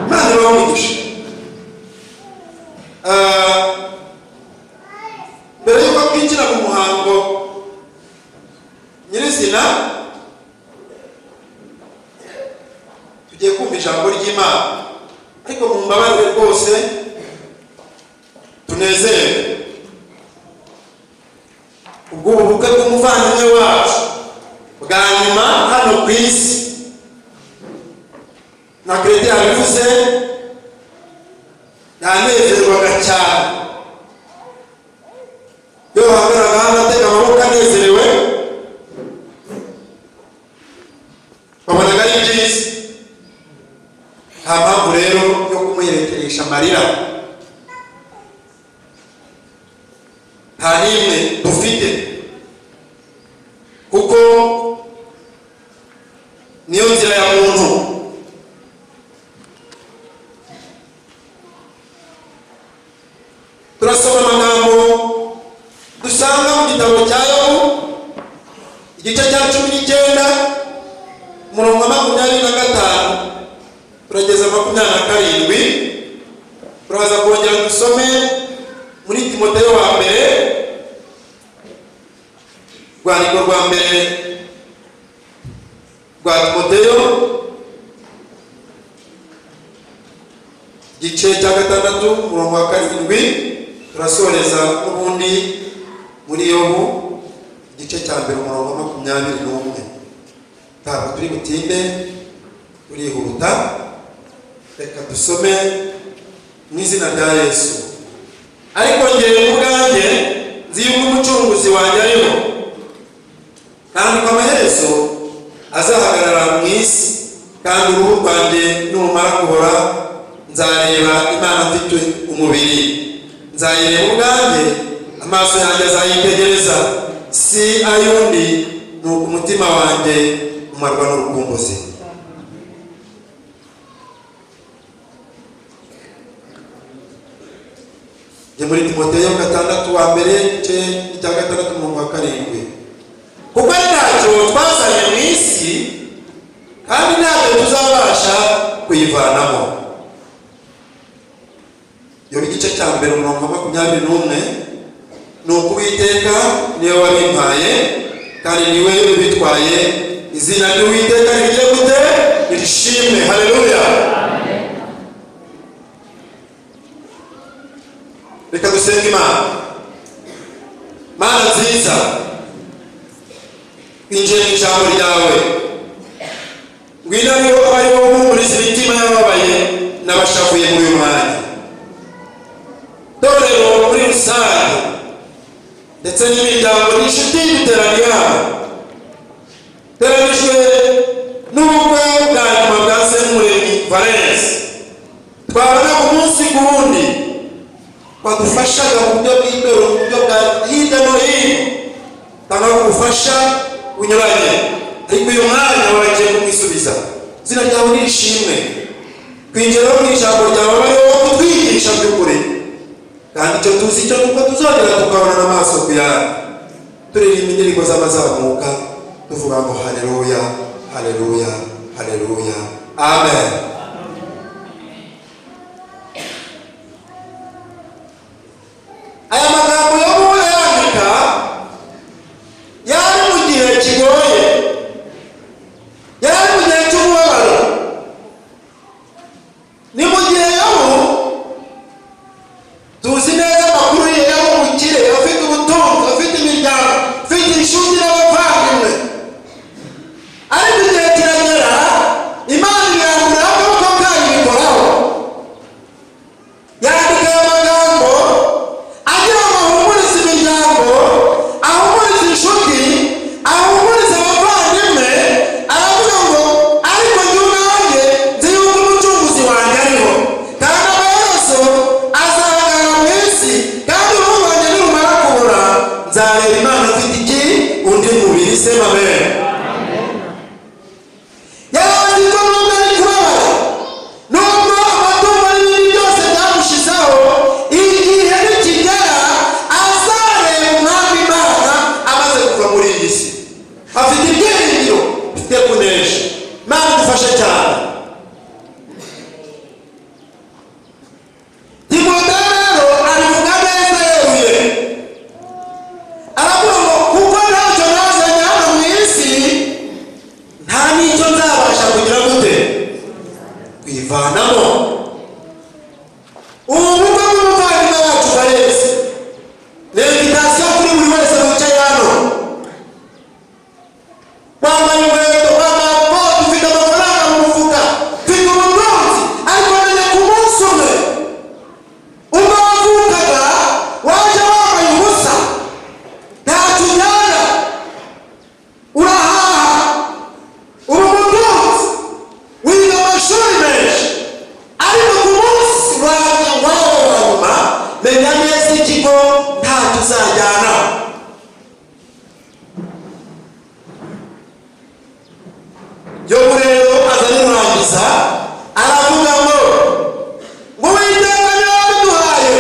Imana ibahe umugisha. Mbere y'uko twinjira mu muhango nyirizina, tugiye kumva ijambo ry'Imana, ariko mumbabarire rwose tunezerwe ubwo ubu bukwe bw'umuvandimwe wacu bwa nyuma hano ku isi. Na Keredi yabivuze, yanezerwaga cyane iyo bahagararaga hano atega amaboko anezerewe, babonaga ari byiza. Nta mpamvu rero yo kumuherekeresha amarira, nta n'imwe dufite, kuko niyo nzira ya muntu. Turasoma amagambo dusanga mu gitabo cya Yobu, igice cya 19, umurongo wa 25 turageza 27. Turaza kongera dusome muri Timoteyo wa mbere, rwandiko rwa mbere rwa Timoteyo, igice cya 6, umurongo wa 7. Turasoreza n'ubundi muri Yobu, igice cya 1, umurongo wa 21. Ntabwo turi butinde, turihuta. Reka dusome mu izina rya Yesu. Ariko ngewe ubwanjye nzi yuko Umucunguzi wanjye ariho, kandi ko amaherezo azahagarara mu isi, kandi uruhu rwanjye nurumara kubora, nzareba Imana mfite umubiri. Nzayireba ubwanjye, amaso yanjye azayitegereza, si ay'undi. Nuko umutima wanjye umarwa n'urukumbuzi. Njye muri Timoteyo gatandatu wa mbere, igice cya 6, umurongo wa 7: kuko ari ntacyo twazanye mu isi, kandi ntabwo tuzabasha kuyivanamo. Yobu igice cya 1, umurongo wa 21: ni uko Uwiteka niwe wabimpaye, kandi niwe ubitwaye. Izina ry'Uwiteka rigiye gute? Nirishimwe. Haleluya! Reka dusenge Imana. Mana nziza, twinjiye mu ijambo ryawe. Ngwino ariho abariho uhumuriza imitima y'abababaye n'abashavuye muri uyu mwanya. Torero muri rusange ndetse n'imiryango n'inshuti duteraniye hano, teranijwe n'ubukwe bwa nyuma bwa Semuremyi Valens. Twabona umunsi ku wundi wadufashaga mu buryo bw'itorero, mu buryo bwa hirya no hino, tanga ubufasha bunyuranye, ariko uyu mwanya waragiye kumwisubiza. Izina ryawe nirishimwe. Twinjira mu ijambo ryawe, ari wowe kutwigisha by'ukuri, kandi icyo tuzi cyo nuko tuzongera tukabonana amaso ku yandi, turirimba indirimbo z'amazamuka, tuvuga ngo haleluya, haleluya, haleluya, amen. Aya magambo yo yandika yari mu gihe kigoye, yari mu gihe cy'umubabaro. Ni mu gihe Yobu, tuzi neza amakuru ye, yari umukire, afite ubutunzi, afite imiryango, afite inshuti n'abavandimwe. Ariko igihe kiragera, Imana irambura akaboko kayo ibikoraho. Yandika aya magambo agira ngo ahumurize imiryango, ahumurize inshuti, ahumurize abavandimwe. Aravuga ngo: ariko njye ubwanjye nzi yuko Umucunguzi wanjye ariho, kandi amaherezo azahagarara mu isi, kandi uruhu rwanjye nirumara kubura, nzareba Imana mfite iki? Undi mubiri. Sema amen. Yari azi ko nubwo ari kubabara, nubwo amatungo n'ibindi byose byamushizeho, igihe nikigera azareba Umwami Imana amaze kuva muri iyi si. Afite ibyiringiro bifite kunesha. Imana idufashe cyane. Timoteyo rero abivuga neza yeruye, aravuga ngo: kuko ntacyo nazanye hano mu isi, nta n'icyo nzabasha kugira gute? Kwivanamo. Ubu bukwe bw'umuvandimwe wacu Valens ni invitation kuri buri wese wicaye hano. Wambaye inkweto, wambaye bote, ufite amafaranga mu mufuka, ufite ubutunzi, ariko menya ku munsi umwe, ubwo wavukaga waje wambaye ubusa, ntacyo ujyana. Urahaha, uri umutunzi, wiga amashuri menshi, ariko ku munsi wawe wawe wa nyuma, menya neza ikigo ntacyo uzajyana. Yobu rero aza nurangiza aravuga ngo Uwiteka niwe wabiduhaye,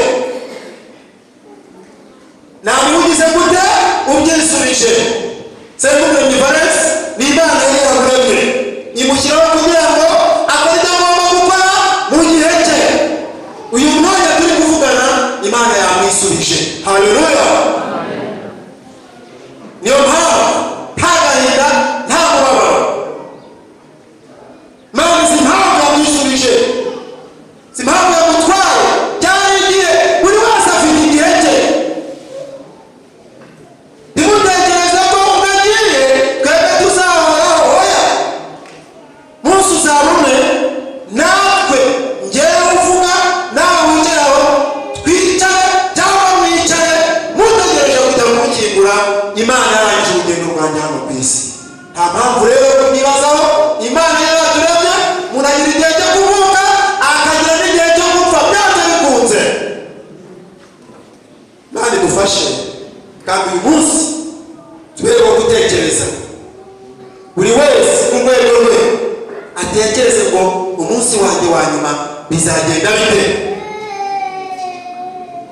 ntabwo ugize gute ubyisubije. Sekumuremyi Valens ni Imana yari yaramuremye, imushyiraho kugira ngo akore ibyo agomba gukora mu gihe cye. Uyu mwanya turi kuvugana, Imana yamwisubije. Haleluya! Niyo mpamvu nta gahinda, nta mubabaro. Imana izi impamvu yamwisubije, si impamvu yamutwaye, cyari igihe. Buri wese afite igihe cye. Ntimutekereze ko ubwo agiye twebwe tuzahoraho. Oya.
Utekereze ngo umunsi wanjye wa nyuma bizagenda bite.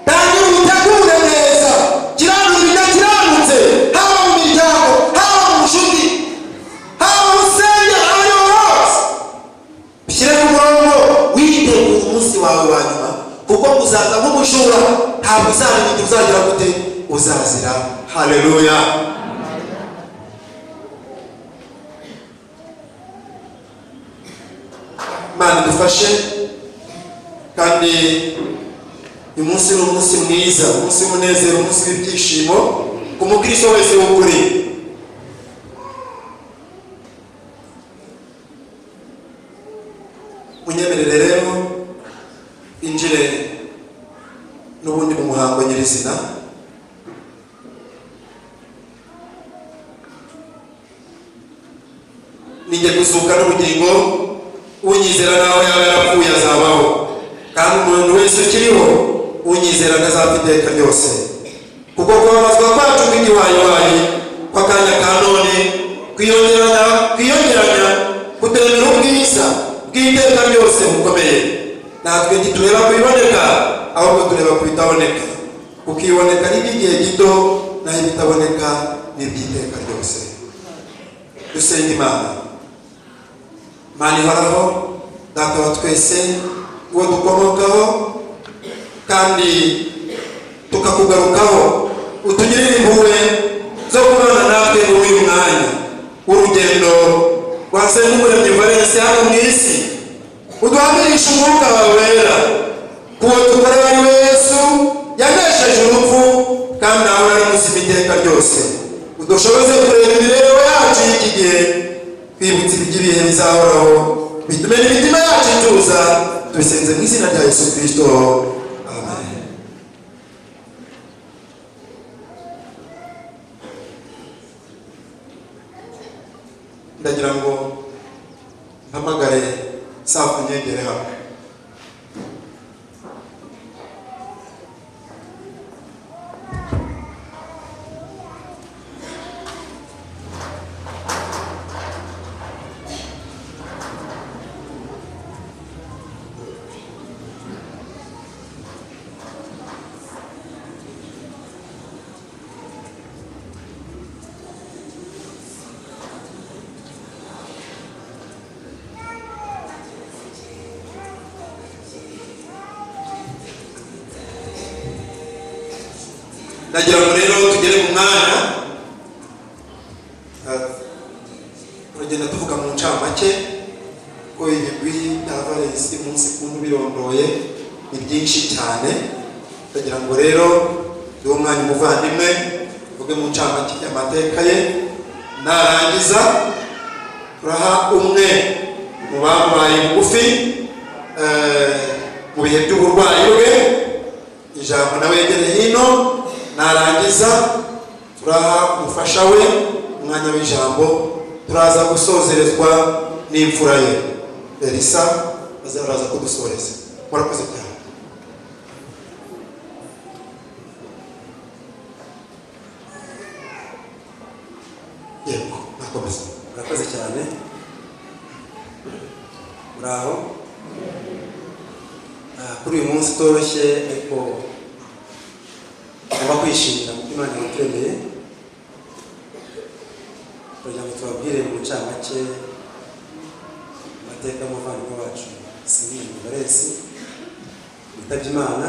Tangira ubitegure neza, kiranura ibidakiranutse, haba mu miryango, haba mu nshuti, haba mu rusengero, aho ariho hose ushyire ku murongo, witegura umunsi wawe wa nyuma, kuko uzaza nk'umujura, ntabwo uzamenya igihe uzagera gute uzazira. Haleluya. Imana idufashe. Kandi uyu munsi ni umunsi mwiza, umunsi w'umunezero, umunsi w'ibyishimo ku mukristo wese w'ukuri. Munyemerere rero injire n'ubundi mu muhango nyirizina. Ninjye kuzuka n'ubugingo, unyizera nawe yaba yarapfuye azabaho, kandi umuntu wese ukiriho unyizera ntazapfa iteka ryose. Kuko kubabazwa kwacu kw'igiwayiwayi kw'akanya ka none kwiyongeranya kuturemera ubwiza bw'iteka ryose bukomeye. Natwe ntitureba ku biboneka, ahubwo tureba ku bitaboneka, kuko ibiboneka ni iby'igihe gito, naho ibitaboneka ni iby'iteka ryose. Dusenga Imana. Imana ihoraho, Data wa twese, uwo dukomokaho kandi tukakugarukaho, utugirire impuhwe zo kubana natwe muri uyu mwanya w'urugendo rwa Nsengumuremyi Valens hano mu isi. Uduhamirishe umwuka wawe wera kuwo dukorera ari we Yesu yanesheje urupfu kandi ahora ari muzima iteka ryose. Udushoboze kureba imibereho yacu y'iki gihe, twibutse iby'ibihe bizahoraho, bitume n'imitima yacu ituza. Tubisenze mu izina rya Yesu Kristo, amen. Ndagira ngo mpamagare Safu nyegere hano. Ndagira ngo rero tugere mu mwanya, turagenda tuvuga mu ncamake ko ibigwi bya Valens umunsi kumwe birondoye ni byinshi cyane. Ndagira ngo rero duhe umwanya umuvandimwe tuvuge mu ncamake amateka ye, narangiza turaha umwe mu bamubaye bugufi mu bihe by'uburwayi bwe ijambo, nawe yegereye hino. Narangiza turaha umufasha we umwanya w'ijambo, turaza gusozerezwa n'imfura ye Elisa, araza kudusoreza. Murakoze cyane. Yego, nakomeza.
Murakoze cyane. Muraho. Kuri uyu munsi utoroshye, ariko tugomba kwishimira kuko Imana yaturemeye, kugira ngo tubabwire mu ncamake amateka y'umuvandimwe wacu Nsengumuremyi Valens witabye Imana,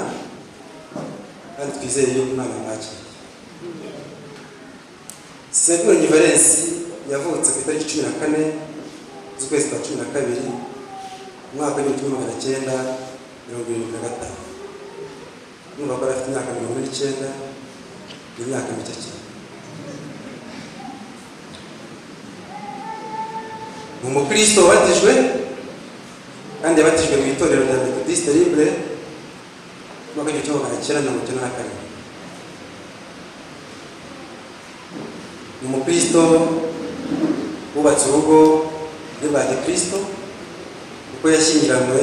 kandi twizeye yuko Imana yamwakiriye. Nsengumuremyi Valens yavutse ku itariki 14 z'ukwezi kwa 12 mu mwaka w'1975. Numva ko afite imyaka 49, ni imyaka mike cyane. Ni umukristo wabatijwe, kandi yabatijwe mu itorero rya Methodiste Libre mu mwaka w'1997. Ni umukristo wubatse urugo rwa gikristo, kuko yashyingiranywe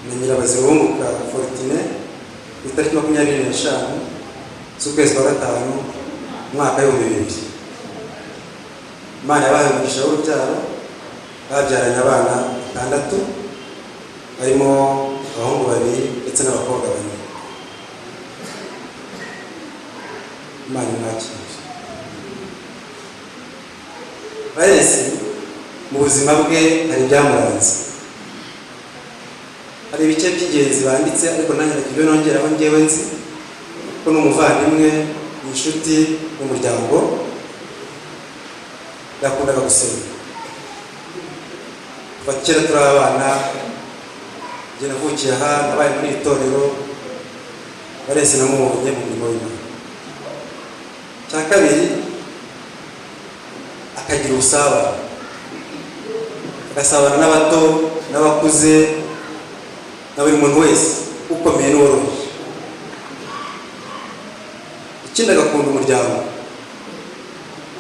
na Nyirabazirunguka Fortune ku itariki 25 z'ukwezi kwa 5 mu mwaka w'2000. Imana yabahaye umugisha w'urubyaro, Babyaranye abana batandatu, barimo abahungu babiri ndetse n'abakobwa bane. Imana imwakire. Valens mu buzima bwe hari ibyamuranze, hari ibice by'ingenzi banditse, ariko nanjye nagira ibyo nongeraho. Ngewe nzi ko ni umuvandimwe, ni inshuti n'umuryango. Yakundaga gusenga kuva kera turi abana. Njye navukiye aha, nabaye muri iri torero. Valens namubonye mu murimo w'Imana. Cya kabiri, akagira ubusabane, agasabana n'abato n'abakuze na buri muntu wese, ukomeye n'uworoheje. Ikindi, agakunda umuryango,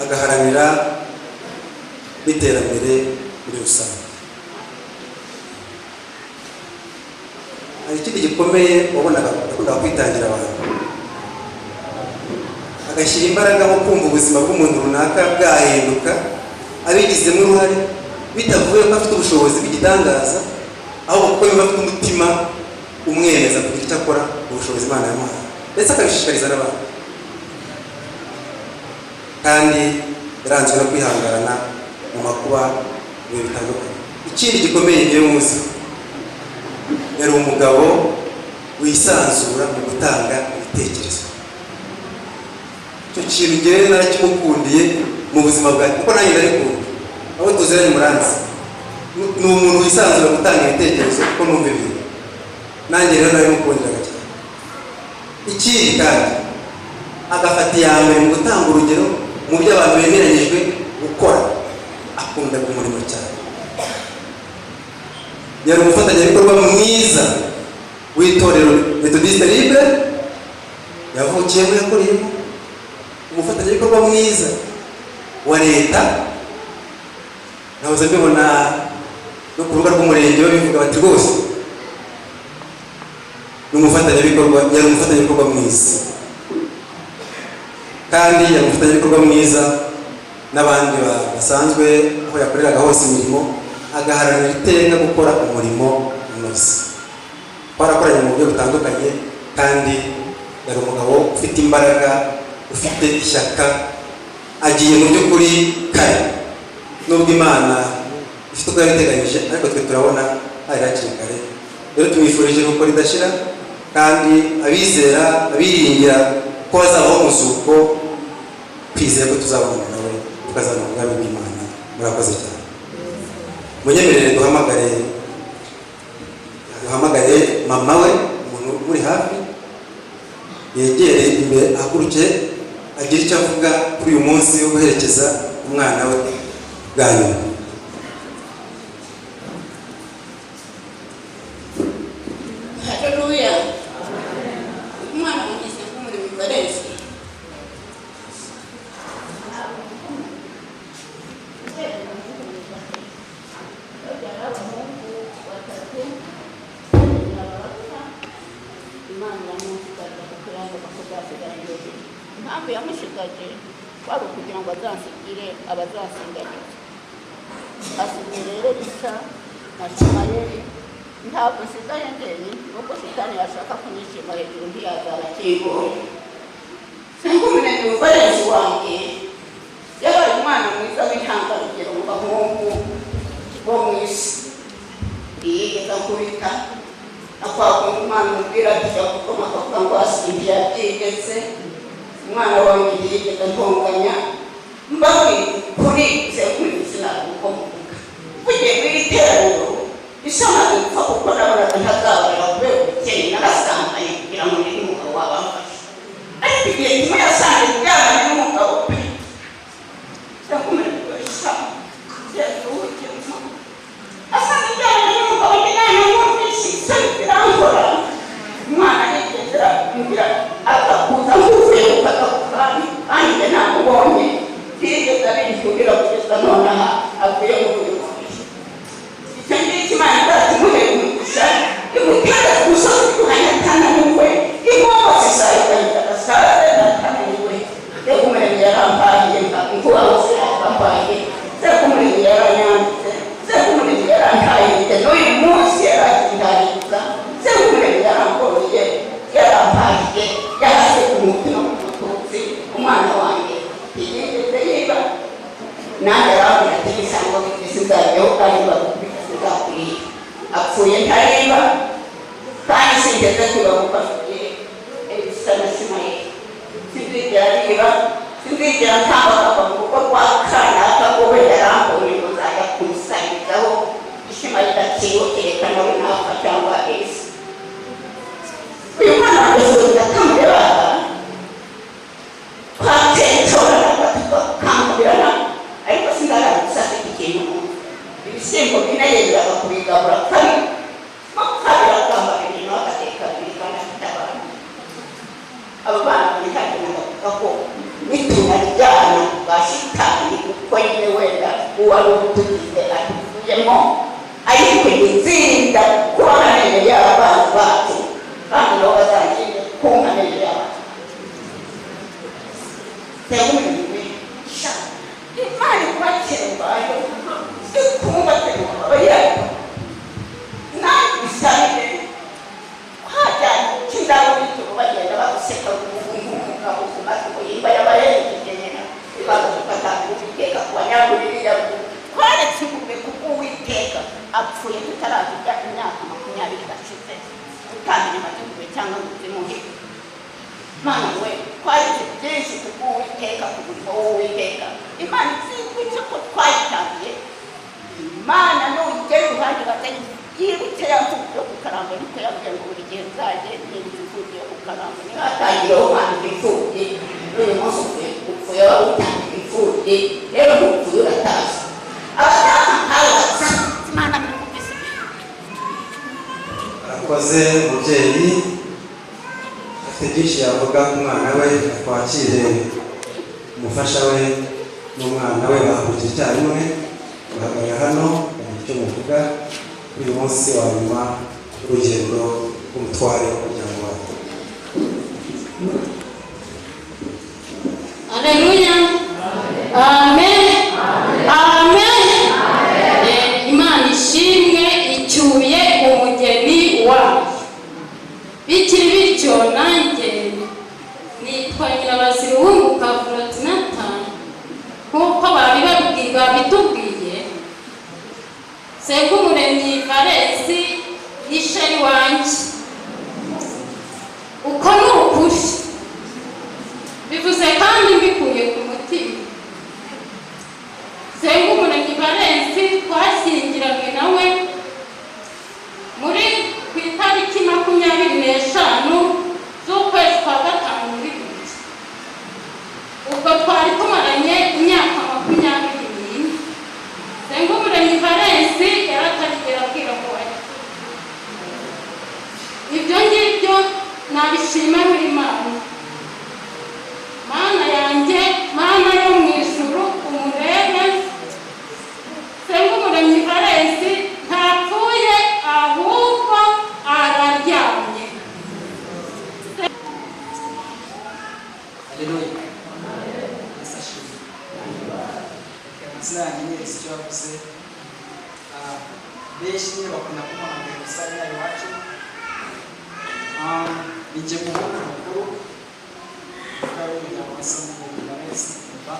agaharanira n'iterambere muri rusange. Hari ikindi gikomeye wabonaga, yakundaga kwitangira abantu, agashyira imbaraga mu kumva ubuzima bw'umuntu runaka bwahinduka abigizemo uruhare, bitavuye ko afite ubushobozi bw'igitangaza, ahubwo kuko yumva afite umutima umwemeza kugira icyo akora mu bushobozi Imana yamuhaye, ndetse akabishishikariza n'abandi. Kandi yaranzwe no kwihangana mu makuba, mu bihe bitandukanye. Ikindi gikomeye ngewe muzi, yari umugabo wisanzura mu gutanga ibitekerezo. Icyo kintu ngewe narakimukundiye mu buzima bwanjye, kuko nanjye ndarikunda. Abo tuziranye muranzi, ni umuntu wisanzura gutanga ibitekerezo, kuko numva ibintu nanjye rero narabimukundiraga cyane. Ikindi kandi, agafata iya mbere mu gutanga urugero mu byo abantu bemeranyijwe gukora. Akunda umurimo cyane. Yari umufatanyabikorwa mwiza w'itorero Methodiste Libre yavukiyemo, yakoreyemo, umufatanyabikorwa mwiza wa leta. Nahoze mbibona no ku rubuga rw'umurenge babivuga bati rwose ni umufatanyabikorwa. Yari umufatanyabikorwa mwiza, kandi yari umufatanyabikorwa mwiza n'abandi basanzwe aho yakoreraga hose imirimo, agaharanira iteka gukora umurimo unoze. Twarakoranye mu buryo butandukanye, kandi yari umugabo ufite imbaraga, ufite ishyaka. Agiye mu by'ukuri kare, nubwo Imana ifite uko yabiteganyije, ariko twe turabona hari hakiri kare. Rero tumwifurije gukora ridashira, kandi abizera, abiringira ko hazabaho umuzuko, twizeye ko tuzabonana nawe, tukazabona ubwami bw'Imana. Murakoze cyane. Munyemerere duhamagare mama we, umuntu uri hafi yegereye imbere, ahaguruke agire icyo avuga kuri uyu munsi wo guherekeza umwana we bwa nyuma.
Haleluya. Umwana wanjye nk'umurimo Valens, Imana iramushigaje kugira ngo bakuzasigaye. Impamvu yamushigaje kwari ukugira ngo azansigire abazasindagiza. Asigaye rero Risa na Shimayeli. Ntabwo nsigaye njyenyine, kuko shitani yashaka kunyishima hejuru ntiyazaba akibonye. Singumunebwe Valens wanjye yabaye umwana mwiza w'intangarugero mu bahungu bo mu isi. Ntiyigeze akubita akwakunda. Umwana umubwira ati jya kuvoma, akavuga ngo hasi, ntiyabyigeze. Umwana wanjye ntiyigeze ntonganya. Mbabwira kuri sekuru, sinavuga uko muvuga mvugiye muri iri teraniro isamaze gupfa, kuko nabonaga ntazabara kubera ubukene. Narasambanye kugira ngo ngire umugabo wabamfasha, ariko igihe kimwe yasanze kuryamana n'umugabo pe. Yakomeje asanga ijyanye n'umugabo. Njye namwumvise isoni zirankora. Umwana arigendera, mbwira agakuza nk'uvuye gufata ku kandi, kandi njye namubonye. Ntiyigeze abinshyurira kugeza nonaha avuye mu buyobozi. Icyo ngicyo Imana Apfuye ntareba, kandi sinigeze kwiba kuko afite ibisa na Shimayeli. Sinzigera niba, sinzigera ntambakava mu rugo rwa kanaka ngo wenda yarambonye ngo nzajya kumusabirizaho. Ishimayeli aciwe, kereka nawe napfa cyangwa Elisa. Uyu mwana wanjye atamurebaga, twatentoranaga, tukakangurana, ariko sindaramutse afite ikintu mu ibishyimbo bine yenderaga kubigabura kabiri, kabiri akamba bibiri, nawe agateka bibiri, kandi afite abana. Abo bana bihagije bavuga ko nitunaryana ba shitani, kuko nyine wenda uwari utugize atuvuyemo, ariko nzinda kuba amenyo y'abana bacu, kandi nabo bazagende kunka amenyo y'abana. Imana ikubakembayo, ikumbatemba yayo, nanjye bisabire kwajyana cy'indabo n'ijoro bagenda baguseka nk'umugabo ku matwi ngo yimba yabaherekeje nyina ibaza tugatanga Uwiteka ku banyaguririya. Twaretse ingurube kubw'Uwiteka. Apfuye tutaravuga imyaka 20 gashize, utamenya amazingurube cyangwa ngo uzimuhe. Mana we, twaretse byinshi kubw'Uwiteka, ku murimo w'Uwiteka. Imana izibutse ko twayitangiye. Imana nugera iruhande batari yibutse ya mvugo yo ku Karambo, niko yavuze ngo buri gihe nzajye nibutse imfubyi yo ku Karambo. Niba hatangiriyeho kwandika imfubyi, n'uyu munsi upfuye, upfuye waba utangira imfubyi. Rero ntupfuye, uratashye. Abataha nkawe basa Imana mwumvise.
Arakoze umubyeyi, afite byinshi yavuga ku mwana we. Twakire umufasha we n'umwana we, bahagurukira icyarimwe bahagarara hano, bagira icyo muvuga kuri uyu munsi wa nyuma w'urugendo rw'umutware w'umuryango wawe.
Aleluya. Amen. Amen. Imana ishimwe icyuye umugeni wayo. Bikiri bityo, nanjye nitwa Nyirabazirunguka Fortunata, nk'uko babibabwiye, babitubwiye. Nsengumuremyi Valens ni chéri wanjye. Uko ni ukuri bivuze kandi mbikuye ku mutima. Nsengumuremyi Valens twashyingiranywe nawe muri ku itariki 25 z'ukwezi kwa gatanu muri 2000. Ubwo twari tumaranye imyaka 24. Nsengumuremyi Valens yaratarigera abwira ngo ajye. Ibyo ngibyo nabishima Imana. Mana yanjye, Mana yo mu ijuru, umurebe. Nsengumuremyi Valens ntapfuye, ahubwo araryamye.
Haleluya. Yesu ashimwe. Amazina yanjye ni Yesu icyo yavuze. Benshi nyine bakunda kumuhamagara gusa inaha iwacu. Ni njye muhungu mukuru umutware w'umuryango wa Nsengumuremyi Valens Papa.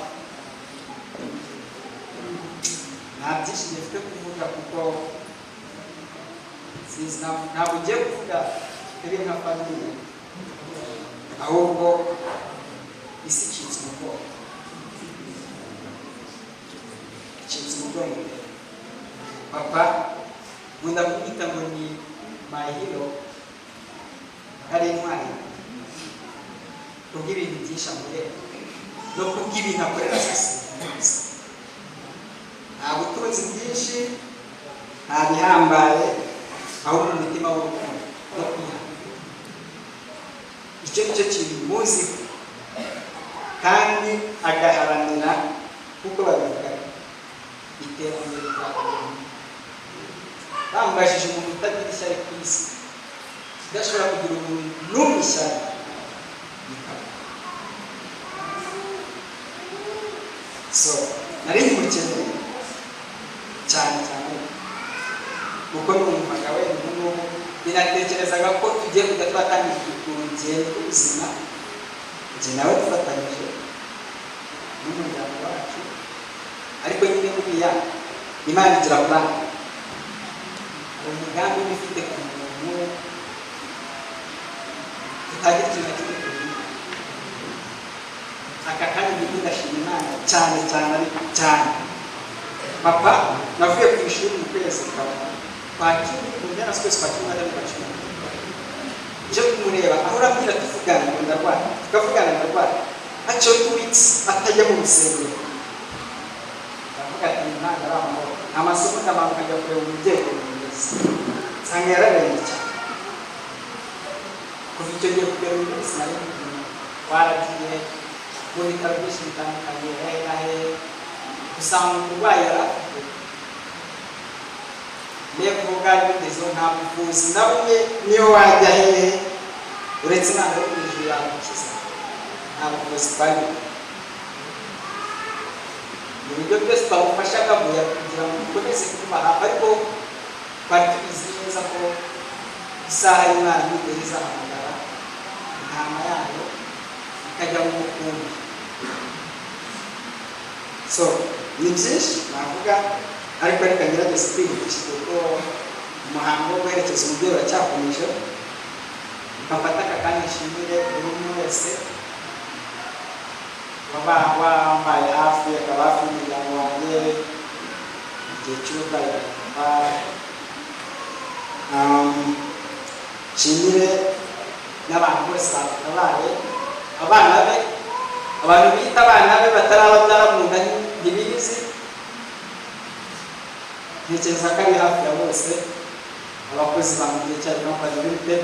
Nta byinshi mfite kuvuga kuko sinzi, ntabwo ngiye kuvuga twebwe nka famille, ahubwo isi icitse umugongo, icitse umugongo mbere. Papa nkunda kumwita ngo ni my hero, ari intwari kubw'ibintu byinshi ankorera no kubw'ibintu akorera sosiyete. Nta butunzi bwinshi, nta bihambaye, ahubwo umutima w'urukundo no kwihana, icyo ni cyo kintu muziho, kandi agaharanira, kuko babivuga, iterambere rya buri muntu. Bambajije umuntu utagira ishyari ku isi, udashobora kugira umuntu n'umwe ishyari, ni papa. So nari nkimukeneye cyane cyane, kuko numvaga wenda ubu ngubu binatekerezaga ko tugiye kujya twatangira urugendo rw'ubuzima, njye nawe dufatanyije n'umuryango wacu. Ariko nyine buriya Imana igira plan. Umugambi uba ifite ku muntu tutagira ikintu na kimwe tubivuga. Aka kanya ndimo ndashima Imana cyane cyane, ariko cyane papa. Navuye ku ishuri mu kwezi kwa 10, mu mpera z'ukwezi kwa 10 na kwa 10, nje kumureba aho urabwira, tuvugana ngo ndarwara, tukavugana ndarwara, haciyeho 2 weeks atajya mu rusengero. Ndavuga ati "Imana ari amahoro." Amasomo ndamanuka njya kureba umubyeyi ukuntu bimeze, nsanga yararembye cyane. Kuva icyo gihe kugera uyu munsi nari ndi twaragiye mu bitaro byinshi bitandukanye, hehe na hehe, usanga umurwayi yari afite level bwari bugezeho, nta buvuzi na bumwe, niyo wajya hehe, uretse Imana yo mu ijuru yamukiza, nta buvuzi twari. Mu buryo byose twamufashaga kugira ngo dukomeze kumuba hafi, ariko twari tubizi neza ko isaha y'Imana nigera izahamagara intama yayo ikajya mu mukumbi. So ni byinshi navuga, ariko reka ngerageze kwihutisha kuko umuhango wo guherekeza umubyeyi uracyakomeje. Mfata aka kanya nshimire buri umwe wese wambaye hafi, akaba hafi y'umuryango wanjye igihe cy'uburwayi bwa papa. Nshimire n'abantu bose badutabaye, abana be, abantu bita abana be batarababyara mu nda ntibizi, ntekereza ko ari hafi ya bose, abakozi ba mu gihe cya company limited.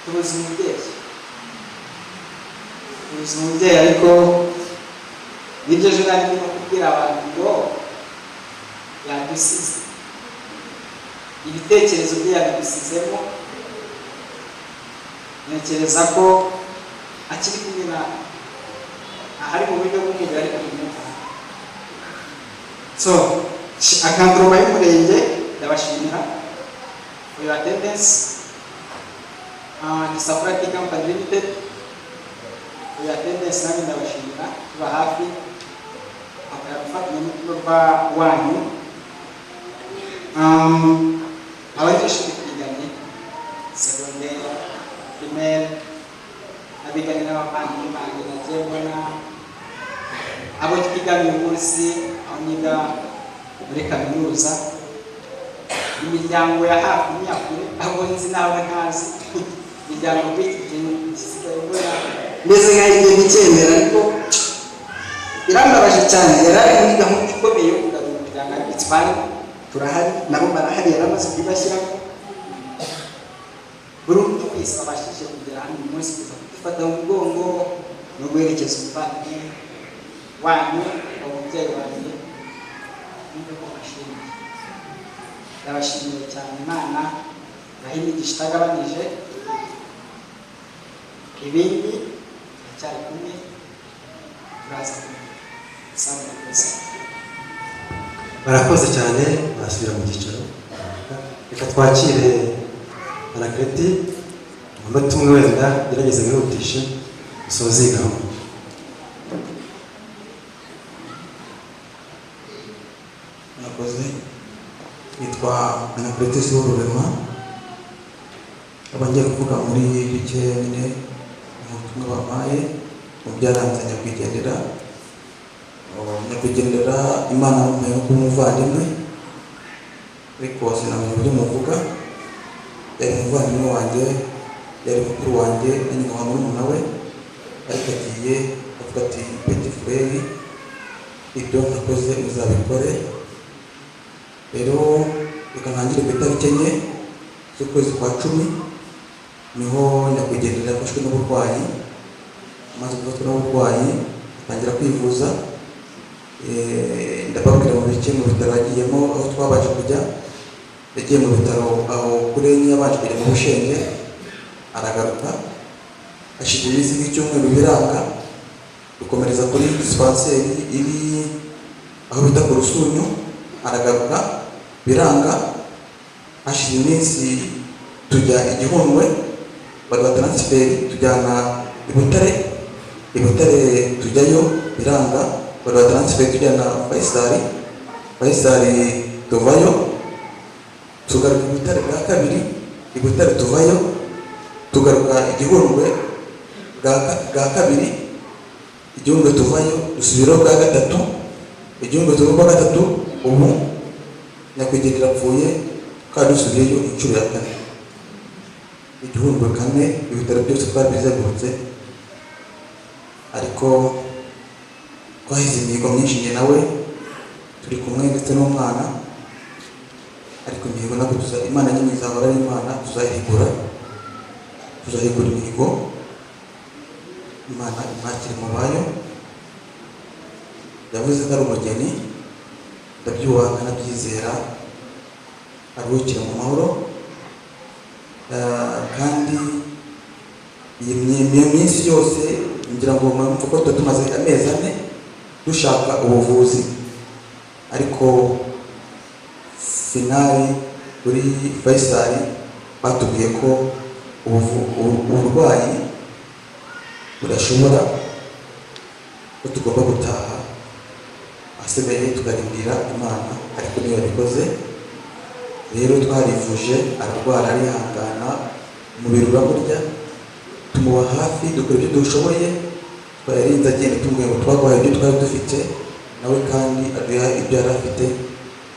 Tubuze umubyeyi, tubuze umubyeyi, ariko nibyo ejo nari ndimo kubwira abantu ngo yadusize ibitekerezo bye, yabidusizemo. Ntekereza ko akiri kumwe natwe ahari mu buryo bw'umubiri, ariko mu mwuka. So akanduruma y'umurenge, ndabashimira for your attendance. Gisakura Tea Company Limited, for your attendance, nanjye ndabashimira tuba hafi abafatanyabikorwa wanyu. Abanyeshuri twiganye segonderi, primaire, abiganye n'abavandimwe banjye nagiye mbona, abo twigana uyu munsi aho niga muri kaminuza, imiryango ya hafi n'iya kure, abo nzi n'abo ntazi, imiryango muri iki gihe gisigaye mbona meze nk'aho igenda icyemera, ariko birambabaje cyane. Yari ari muri gahunda ikomeye yo kugarura umuryango, ariko it's fine, turahari, nabo barahari, yari amaze kubibashyiramo. Buri umwe wese wabashije kugera hano uyu munsi kuza kudufata mu mugongo no guherekeza umuvandimwe wanyu, umubyeyi wanjye, nimba ko mbashimiye, ndabashimiye cyane. Imana ibahe imigisha itagabanije. Ibindi turacyari kumwe, turaza kumenya. Saba murakoze.
Barakoze cyane, barasubira mu byicaro. Reka twakire Anakreti, umunota umwe wenda, gerageze wihutishe usoze iyi gahunda.
Murakoze. Nitwa Anakreti Rurema, nkaba ngiye kuvuga muri bike nyine mu butumwa bampaye mu byaranze nyakwigendera. Oh, nyakwigendera Imana yamuhaye kuba umuvandimwe, ariko sinamenya uburyo muvuga. Yari umuvandimwe wanjye, yari mukuru wanjye, nanjye nkaba murumuna we, ariko agiye avuga ati "Petit frère, ibyo nakoze muzabikore." Rero reka ntangire ku itariki 4 z'ukwezi kwa 10, niho nyakwigendera yafashwe n'uburwayi. Amaze gufatwa n'uburwayi atangira kwivuza. Ndababwira mu bice mu bitaro yagiyemo, aho twabanje kujya. Yagiye mu bitaro aho kuri enye, yabanje kujya mu Bushenge, aragaruka hashize iminsi nk'icyumweru, biranga, dukomereza kuri dispanseri iri aho bita ku Rusunyu, aragaruka biranga. Hashize iminsi tujya i Gihundwe, baduha transfert tujyana i Butare. I Butare tujyayo biranga, baduha transfert tujyana Faisal. Faisal tuvayo. Tugaruka i Butare bwa kabiri, i Butare tuvayo, tugaruka Igihundwe bwa kabiri, Igihundwe tuvayo, dusubiraho bwa gatatu, Igihundwe tuva bwa gatatu. Ubu nyakwigendera apfuye kandi dusubiyeyo inshuro ya kane, Igihundwe kane. Ibitaro byose twabizengurutse, ariko twahize imihigo myinshi, njye nawe turi kumwe ndetse n'umwana. Ariko imihigo ntabwo tuza, Imana nyine izahora ari Imana, tuzahigura, tuzahigura imihigo. Imana imwakire mu bayo. Yavuze ko ari umugeni, ndabyubaha nkanabyizera. Aruhukire mu mahoro. Kandi iyi minsi yose, ngira ngo mwumva ko tuba tumaze amezi 4 dushaka ubuvuzi, ariko finally kuri Faisal batubwiye ko uburwayi budashobora, ko tugomba gutaha, asigaye tukarindira Imana. Ariko niyo yabikoze rero. Twarivuje, ararwara, arihangana, umubiri uramurya, tumuba hafi, dukora ibyo dushoboye. Twayarinze agenda tumubwiye ngo twaguhaye ibyo twari dufite, nawe kandi aduha ibyo yari afite.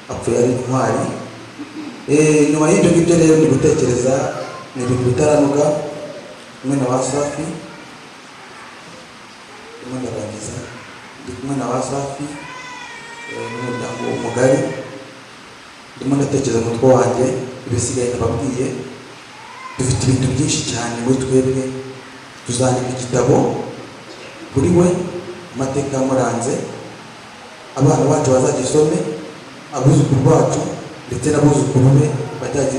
Apfuye ari intwari. Nyuma y'ibyo ngibyo rero, ndi gutekereza, ni ibintu bitaranuka kumwe na ba Safi. Ndimo ndarangiza. Ndi kumwe na ba Safi n'umuryango mugari, ndimo ndatekereza mu mutwe wanjye. Ibisigaye nababwiye. Dufite ibintu byinshi cyane muri twebwe. Tuzandika igitabo kuri we, amateka yamuranze, abana bacu bazagisome, abuzukuru bacu ndetse n'abuzukuru be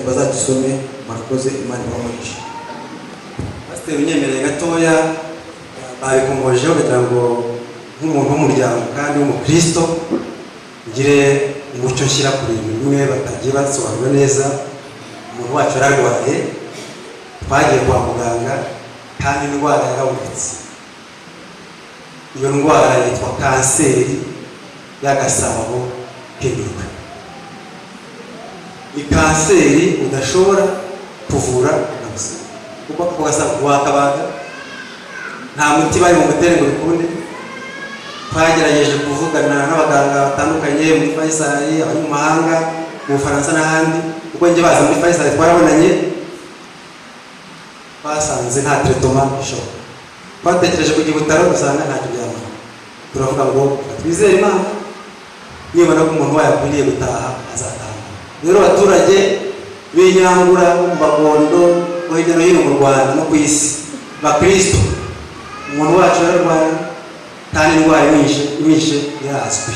bazagisome. Murakoze, Imana ibahe umugisha.
Pasiteri, unyemereye gatoya, babikongojeho, kugira ngo nk'umuntu w'umuryango kandi w'umukristo ngire umucyo nshyira ku bintu bimwe batagiye basobanura neza. Umuntu wacu yararwaye, twagiye kwa muganga kandi indwara yarabonetse. Iyo ndwara yitwa kanseri y'agasabo k'iminwa. Ni kanseri udashobora kuvura na gusa, kuko ako gasabo wakabaga, nta muti bari bumutere ngo bikunde. Twagerageje kuvugana n'abaganga batandukanye muri Faisal, abari mu mahanga, mu Bufaransa n'ahandi, kuko njye baza muri Faisal twarabonanye. Twasanze nta traitement ishoboka. Twatekereje kujya i Butaro, dusanga ntacyo byamara. Turavuga ngo reka twizere Imana, nibona ko umuntu wayo akwiriye gutaha, azataha. Rero abaturage b'inyangura bo mu Bagondo no hirya no hino mu Rwanda no ku isi, bakristo, umuntu wacu yararwaye kandi indwara imwishe irazwi,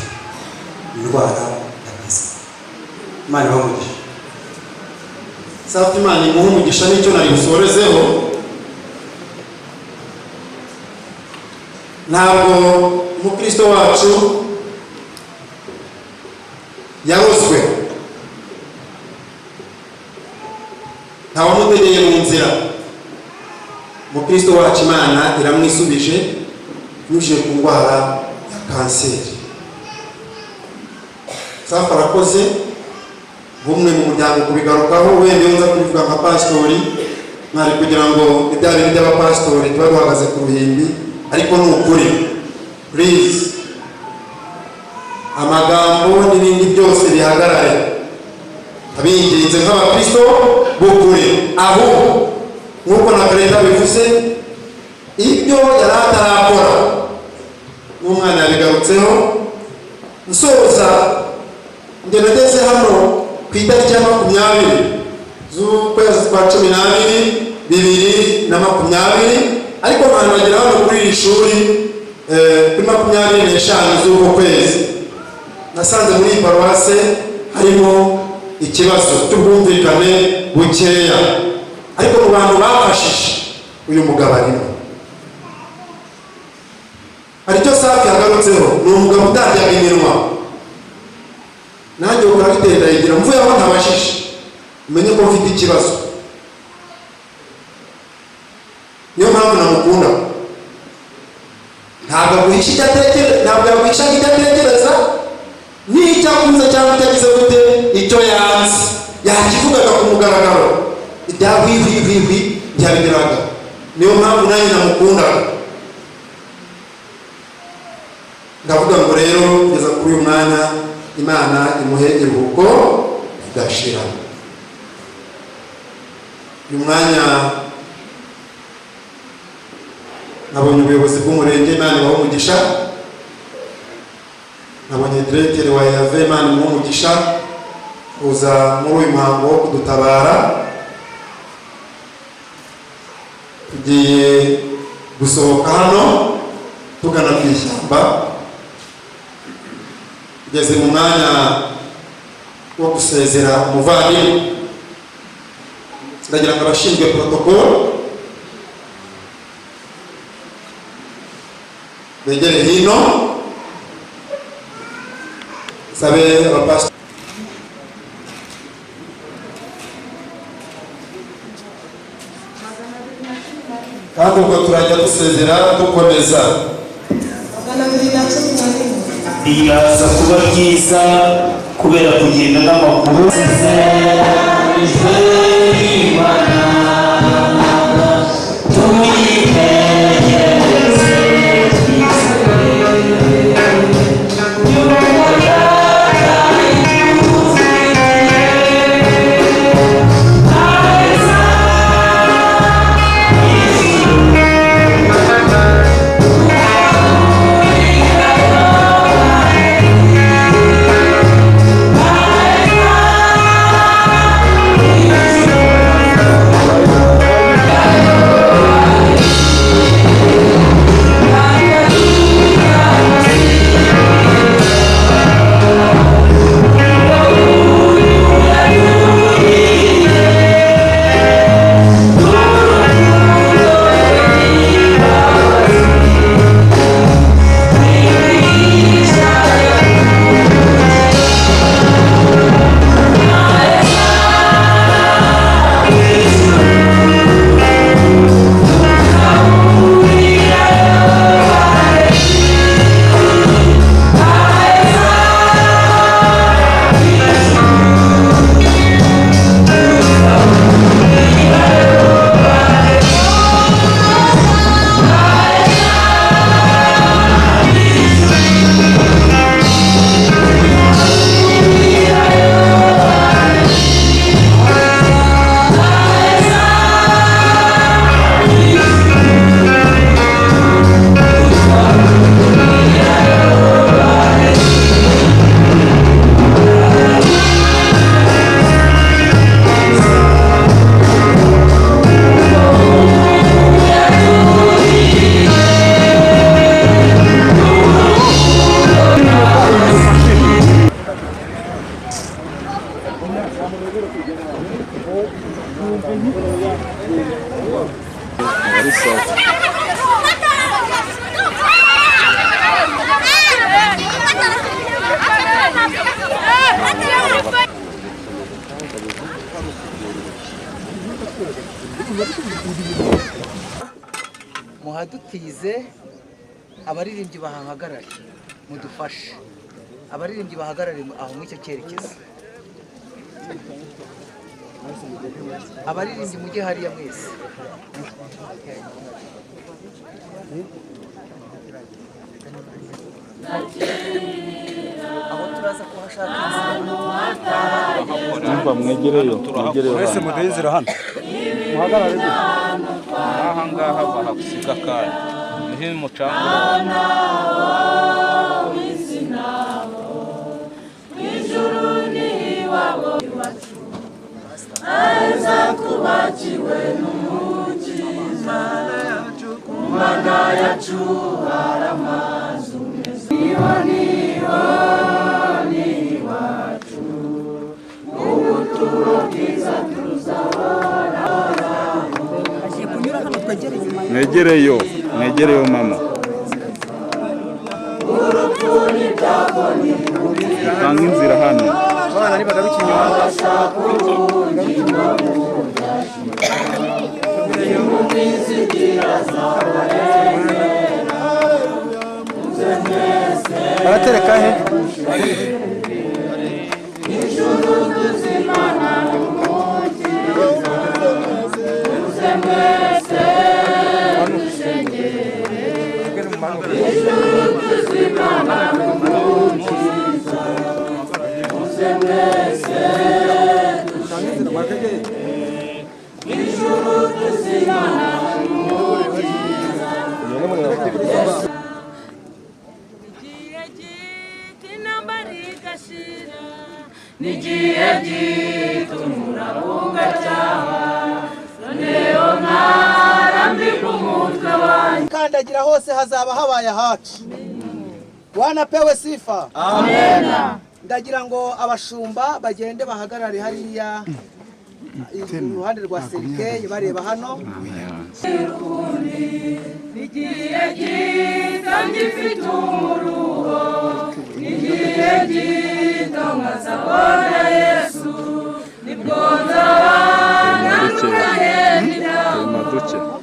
indwara ya kanseri. Imana ibahe umugisha.
Safi, Imana iguhe umugisha. Nicyo nari busorezeho. Ntabwo umukristo wacu yarozwe, ntawamutegeye mu nzira. Umukristo wacu Imana iramwisubije inyujije ku ndwara ya kanseri. Safi arakoze nk'umwe mu muryango kubigarukaho. Wenda iyo nza kubivuga nka pasitori, mwari kugira ngo ni bya bintu by'abapasitori tuba duhagaze ku ruhimbi, ariko ni ukuri. Please, amagambo n'ibindi byose bihagarare, abinginze nk'abakristo b'ukuri. Ahubwo nk'uko na perezida bivuze, ibyo yari atarakora n'umwana yabigarutseho. Nsoza, njye nageze hano ku itariki ya 20 z'ukwezi kwa 12 2020, ariko nkanagera hano kuri iri shuri kuri 25 z'uko kwezi. Nasanze muri iyi paruwase harimo ikibazo cy'ubwumvikane bukeya, ariko mu bantu bafashije uyu mugabo arimo. Hari icyo Safi yagarutseho, ni umugabo utaryaga iminwa. Nanjye ukora bitendayigira, mvuye aho ntabashije, umenye ko mfite ikibazo. Niyo mpamvu namukunda. Ntabwo aguhisha icyo atekereza, ntabwo yaguhishaga icyo atekereza n'icyo akunze cyangwa icyo agize gute, icyo yanze. Yakivugaga ku mugaragaro, ibya hwihwihwihwi ntiyabigeraga. Niyo mpamvu nanjye namukundaga. Ndavuga ngo rero kugeza kuri uyu mwanya, Imana imuhe iruhuko ridashira. Uyu mwanya nabonye ubuyobozi bw'umurenge, Imana ibaha umugisha. Nabonye diregiteri wa EAV, Imana imuha umugisha kuza muri uyu muhango wo kudutabara. Tugiye gusohoka hano tugana ku ishyamba. Tugeze mu mwanya wo gusezera umuvandimwe. Ndagira ngo abashinzwe protocol begere hino, sabe abapasitori. Kandi ubwo turajya dusezera dukomeza.
211. Biraza kuba byiza kubera kugenda n'amaguru.
Muhadutize abaririmbyi bahahagarare, mudufashe abaririmbyi bahagarare aho muri icyo cyerekezo. Abaririmbyi mujye hariya mwese. Aho turaza kuhashaka inzira.
Umva, mwegereyo, mwegereyo.
Mwese muduhe inzira hano.
Muhagarare gutya.
Aha ngaha bahagusiga akanya niho umucanga.
Twubakiwe n'Umukiza, ku Mana yacu hari amazu meza. Niho, niho, ni iwacu, ubuturo bwiza tuzahora.
Mwegereyo, mwegereyo mama.
Urupfu n'ibyago.
Tanga inzira hano.
Abana nibagaruka inyuma.
Baratereka he?
Ijuru tuzimana. Nimuze mwese dushime, ijuru tuzibana n'Umukiza.
Igihe gito intambara igashira,
n'igihe gito umuraba ugacyaha, noneho nkarambika umutwe wanjye.
Kandagira hose hazaba habaye ahacu. Bwana apewe sifa.
Amena.
Ndagira ngo abashumba bagende bahagarare hariya iruhande rwa cercueil bareba hano.
Igihe gito ngifite umuruho, igihe gito nkazabona Yesu, nibwo nzaba ntandukanye n'ibyago.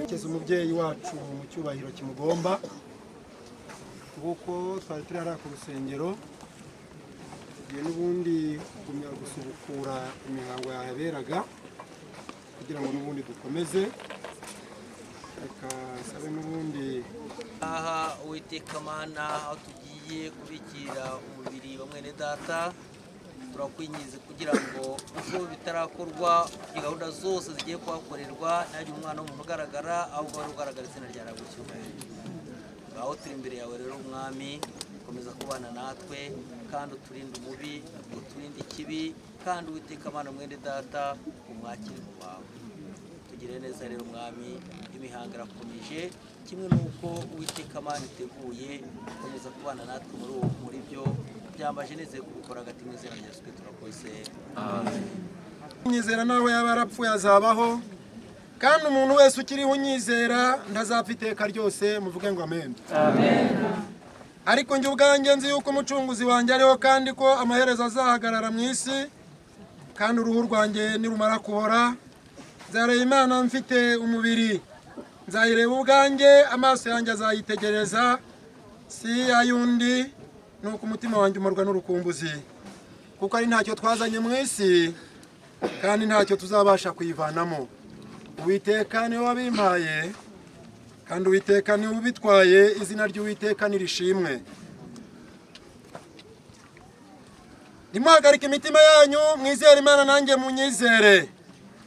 Keza umubyeyi wacu mu cyubahiro kimugomba, nguko twari turi hariya ku rusengero, tugiye n'ubundi kugumya gusubukura imihango yahaberaga kugira ngo n'ubundi dukomeze. Reka sabe n'ubundi
Aha Uwiteka Mana, aho tugiye kubikira umubiri wa mwene data, turakwinginze kugira ngo ubwo bitarakorwa, gahunda zose zigiye kuhakorerwa, ntihagire umwana w'umuntu ugaragara, ahubwo wari ugaragara izina ryawe cyubahiro. Ngaho turi imbere yawe rero Mwami, komeza kubana natwe kandi uturinde umubi, uturinde ikibi, kandi Uwiteka Mana mwene data umwakire mu bawe. Tugire neza rero Mwami, imihango irakomeje kimwe n'uko Uwiteka Mana iteguye, komeza kubana natwe muri byo byambaje nizeye kubikora hagati mu izina rya Yesu Kristo turakoze. Amen.
Unyizera nawe yaba yarapfuye azabaho, kandi umuntu wese ukiriho unyizera ntazapfa iteka ryose. Muvuge ngo amen. Ariko njye ubwanjye nzi yuko umucunguzi wanjye ariho, kandi ko amaherezo azahagarara mu isi, kandi uruhu rwanjye nirumara kubora nzareba Imana mfite umubiri, nzayireba ubwanjye, amaso yanjye azayitegereza, si ay'undi. Nuko umutima wanjye umarwa n'urukumbuzi, kuko ari ntacyo twazanye mu isi, kandi ntacyo tuzabasha kuyivanamo. Uwiteka niwe wabimpaye, kandi Uwiteka niwe ubitwaye, izina ry'Uwiteka nirishimwe. Ntimuhagarike imitima yanyu, mwizere Imana nanjye munyizere.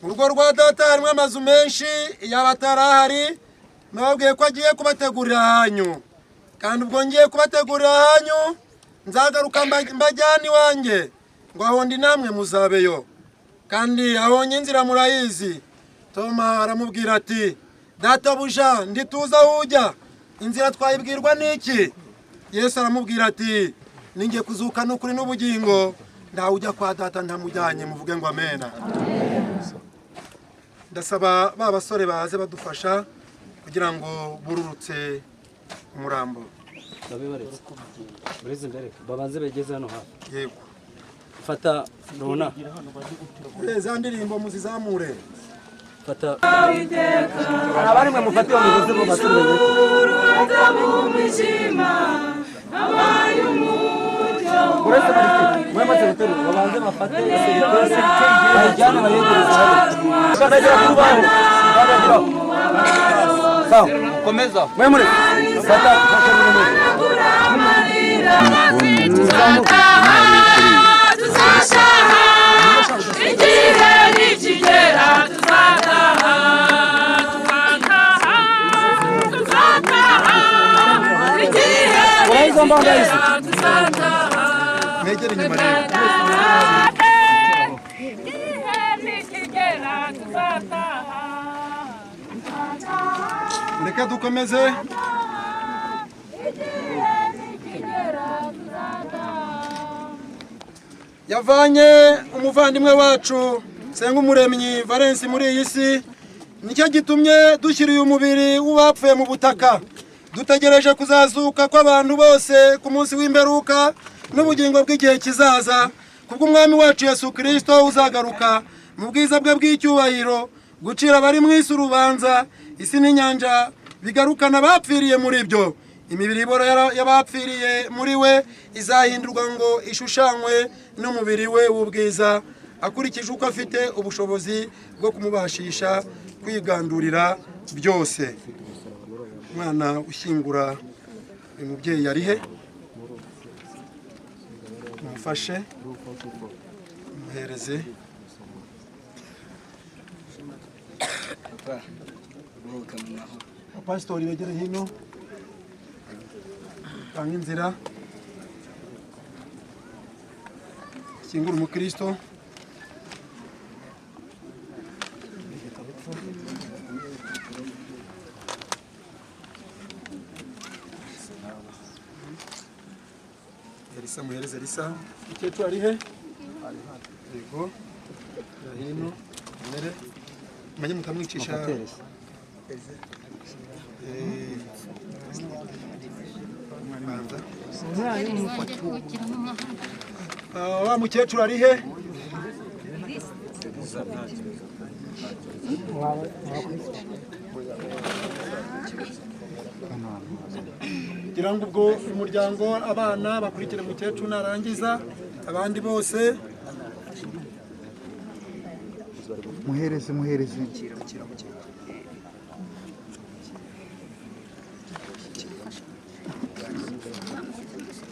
Mu rugo rwa data harimo amazu menshi, yaba atarahari nababwiye ko agiye kubategurira ahanyu, kandi ubwo ngiye kubategurira ahanyu nzagaruka mbajyane iwanjye, ngo aho ndi namwe muzabeyo, kandi aho inzira murayizi. Toma aramubwira ati databuja, ndituza aho ujya, inzira twayibwirwa n'iki? Yesu aramubwira ati ninjye kuzuka n'ukuri n'ubugingo, ntawe ujya kwa data ntamujyanye. Muvuge ngo amena. Ndasaba ba basore baze badufasha kugira ngo bururutse umurambo.
Babanze begeze hano hafi.
Yego.
Fata rona.
Za ndirimbo muzizamure.
Fata.
Abari mwe mufate iyo migozi ngo baturebe.
Uretse mwe maze guterura babanze bafate bayijyane bayegereze hano. Kandagira ku rubaho. Kandagiraho. Sawa, komeza. Mwe muri. Fata, fata
Tuzataha, igihe nikigera tuzataha, tuzataha, tuzataha, igihe nikigera tuzataha.
Mwegere inyuma rero.
Igihe nikigera tuzataha.
Reka dukomeze.
Igihe nikigera tuzataha.
Yavanye umuvandimwe wacu Nsengumuremyi Valens muri iyi si, nicyo gitumye dushyira uyu mubiri w'abapfuye mu butaka, dutegereje kuzazuka kw'abantu bose ku munsi w'imperuka n'ubugingo bw'igihe kizaza, kubw'umwami wacu Yesu Kristo uzagaruka mu bwiza bwe bw'icyubahiro, gucira abari mu isi urubanza, isi n'inyanja bigarukana abapfiriye muri byo. Imibiri ibora y'abapfiriye muri we izahindurwa ngo ishushanywe n'umubiri we w'ubwiza, akurikije uko afite ubushobozi bwo kumubashisha kwigandurira byose. Umwana ushyingura uyu mubyeyi ari he? Mufashe muhereze. Abapasitori begere hino, tanga inzira, shyingura umukristo. Elisa, muhereze Elisa. Mukecuru ari he? Yego, hino mere menye mutamwicisha. Banza. Wa mukecuru ari he? Kugira ngo ubwo umuryango, abana bakurikire mukecuru, narangiza abandi bose.
Muhereze, muhereze.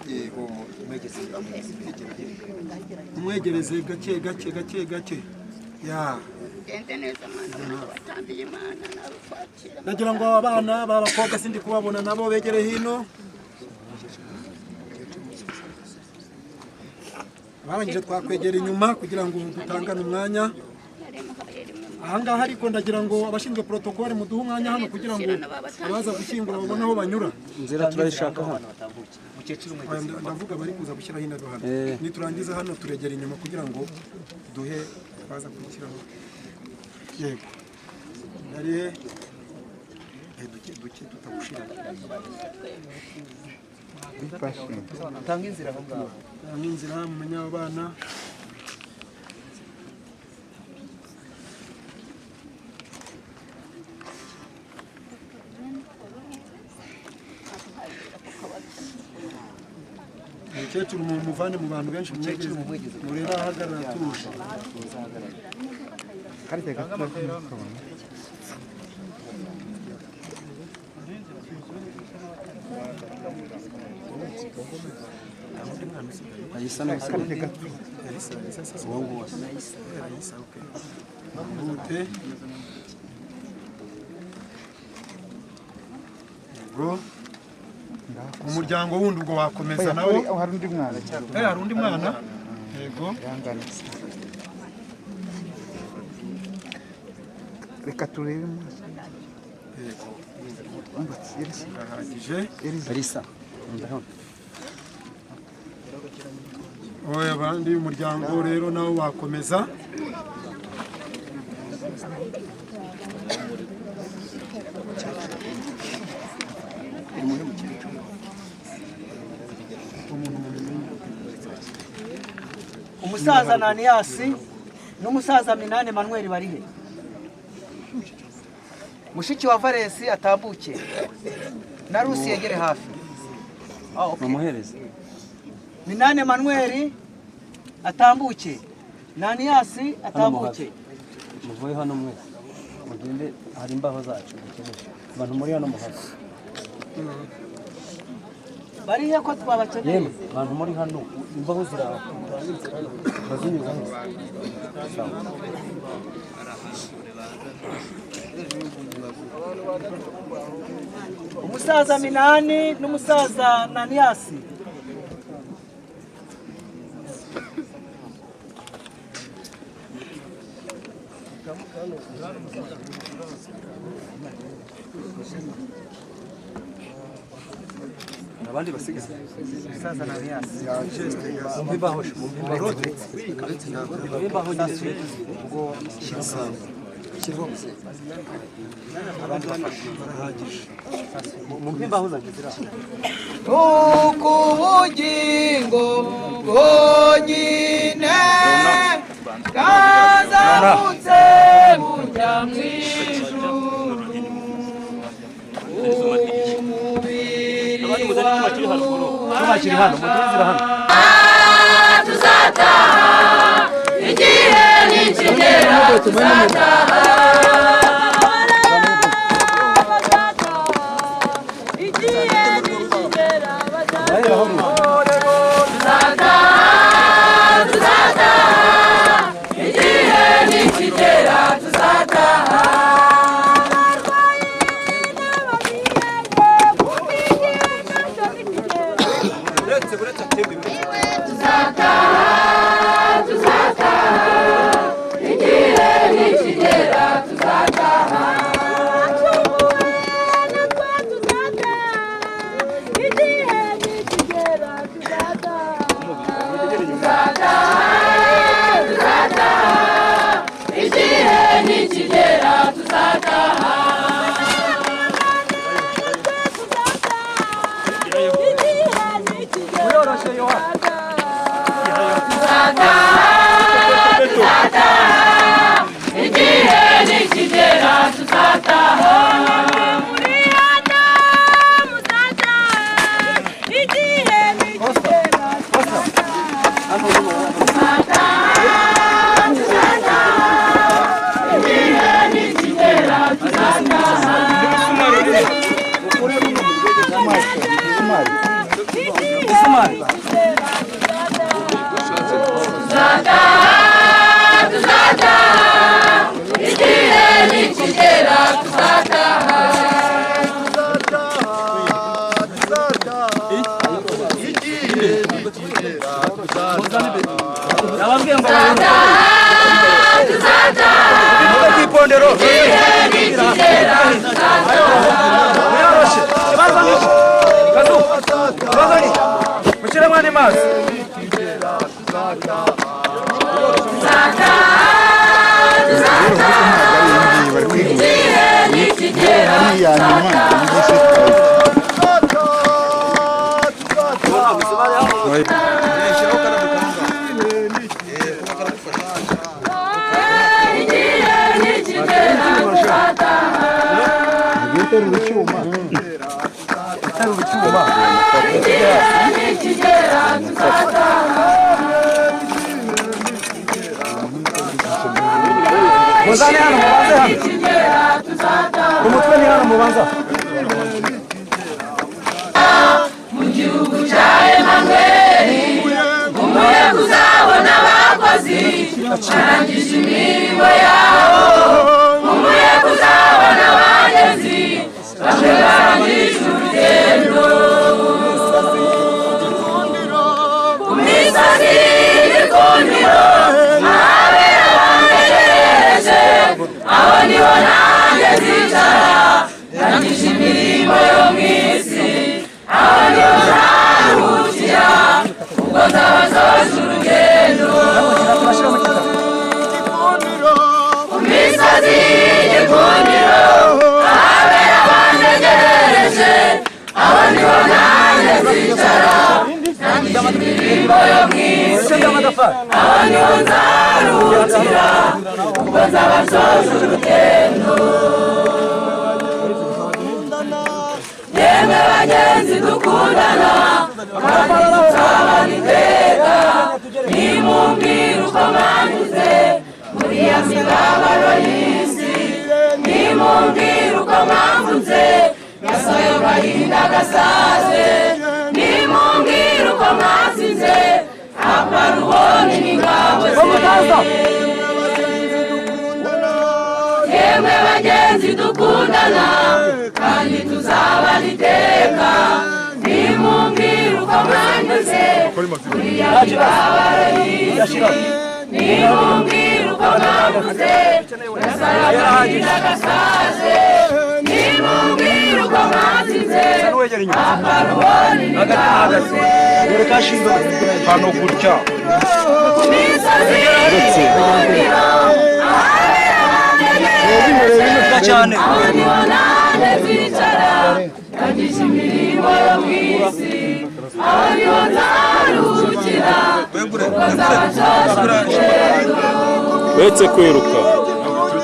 Yego, umwegereze gake gake gake gake ya.
Gende neza mwana wanjye, watambiye Imana nawe kwakira.
Ndagira ngo abana b'abakobwa sindi kubabona, nabo begere hino. Barangije twakwegera inyuma kugira ngo dutangane umwanya ahangaha, ariko ndagira ngo abashinzwe protocole muduhe umwanya hano kugira ngo abaza gushyingura babone aho banyura.
Inzira turayishaka hano.
Oya, ndavuga bari kuza gushyiraho indabo hano. Niturangiza hano turegera inyuma kugira ngo duhe baza gushyiraho. Yego, ari he? Duke duke tutagushira.
Tanga inzira aho ngaho.
Tanga inzira, mumenye abo bana. Umukecuru mumuvane mu bantu benshi,
Umukecuru
mumwegeze,
mumwegeze.
Murebe ahagarara atuje.
Ayisa n'usigaye.
Elisa, Elisa, sasa.
Uwo nguwo.
Elisa, okay. Mwihute. Yego. Umuryango wundi ubwo wakomeza nawo.
Hari undi mwana.
Hari undi mwana. Yego.
Reka turebe mu maso.
Yego.
Elisa.
Birahagije.
Elisa. Ndabona.
Oya, abandi umuryango rero nawo wakomeza.
Umusaza Naniyasi n'umusaza Minani Manuel barihe? Mushiki wa Valensi atambuke na Rusi yegere hafi. Okay.
Mumuhereze.
Minani Manuel atambuke, Naniyasi atambuke.
Muvuye hano mwese mugende, hari imbaho zacu dukeneye. Abantu muri hano muhave.
Barihe ko twabakeneye?
Yemwe abantu muri hano, imbaho ziraho, bazinyuza hose. Sawa.
Umusaza Minani n'umusaza Naniyasi.
Abandi basigaye.
Umusaza Naniyasi.
Mumpe imbaho, mumpe imbaho. Mumpe imbaho nyinshi. Ubwo abandi bafashe. Mumpe imbaho zanjye ziri aho.
Nuko ubugingo bwonyine bwazamutse bujya mu ijuru, umubiri
Cyuma kiri hano, mugire inzira hano.
Tuzataha igihe nikigera, tuzataha igihe nikigera, tuzataha. Tuzataha, tuzataha, igihe nikigera tuzataha. Igihe nikigera tuzataha. Tuzataha, tuzataha, igihe nikigera tuzataha. Tuzataha, tuzataha, igihe nikigera tuzataha. Igihe nikigera tuzataha. Tuzataha, tuzataha, igihe nikigera tuzataha. Tuzataha, tuzataha, igihe nikigera tuzataha. Igihe nikigera tuzataha. Igihe nikigera tuzataha. Igihe nikigera tuzataha.
Muzane hano, mubanze hano.
Nikigera tuzataha.
Umutwe ni hano mubanza.
Mu gihugu cya Emanueli, umuyaga uzabona abakozi barangije imirimo yabo. Umuyaga uzabona abagezi bamwe barangije urugendo. Ku misozi y'igikundiro ahabera bantegereje, aho niho nanjye nzicara ndangije imirimo yo mu isi. Aho niho nzaruhukira ubwo nzaba nsoje urugendo. Ku misozi y'igikundiro ahabera bantegereje, aho niho nanjye nzicara ndangije imirimo yo mu isi. Aho niho nzaruhukira ubwo nzaba nsoje urugendo. Yemwe bagenzi dukundana kandi tuzabana iteka, nimumbwire uko mwanyuze muri ya mibabaro y'isi, nimumbwire uko mwambutse gasoyo gahinda gasaze, nimumbwire uko mwasize aparuboni n'ingabo ze. Yemwe bagenzi dukundana kandi tuzabana iteka, nimumbwire uko mwanyuze muri ya mibabaro y'isi, nimumbwire uko mwambutse gasayo gahinda gasaze, nimumbwire uko mwasize aparuboni n'ingabo ze.
Hano gutya.
Ku misozi y'igikundiro ahabera bantegereje, aho niho nanjye nzicara ndangije imirimo yo mu isi, aho niho nzaruhukira ubwo nzaba nsoje urugendo.
Uretse kwiruka.
Ku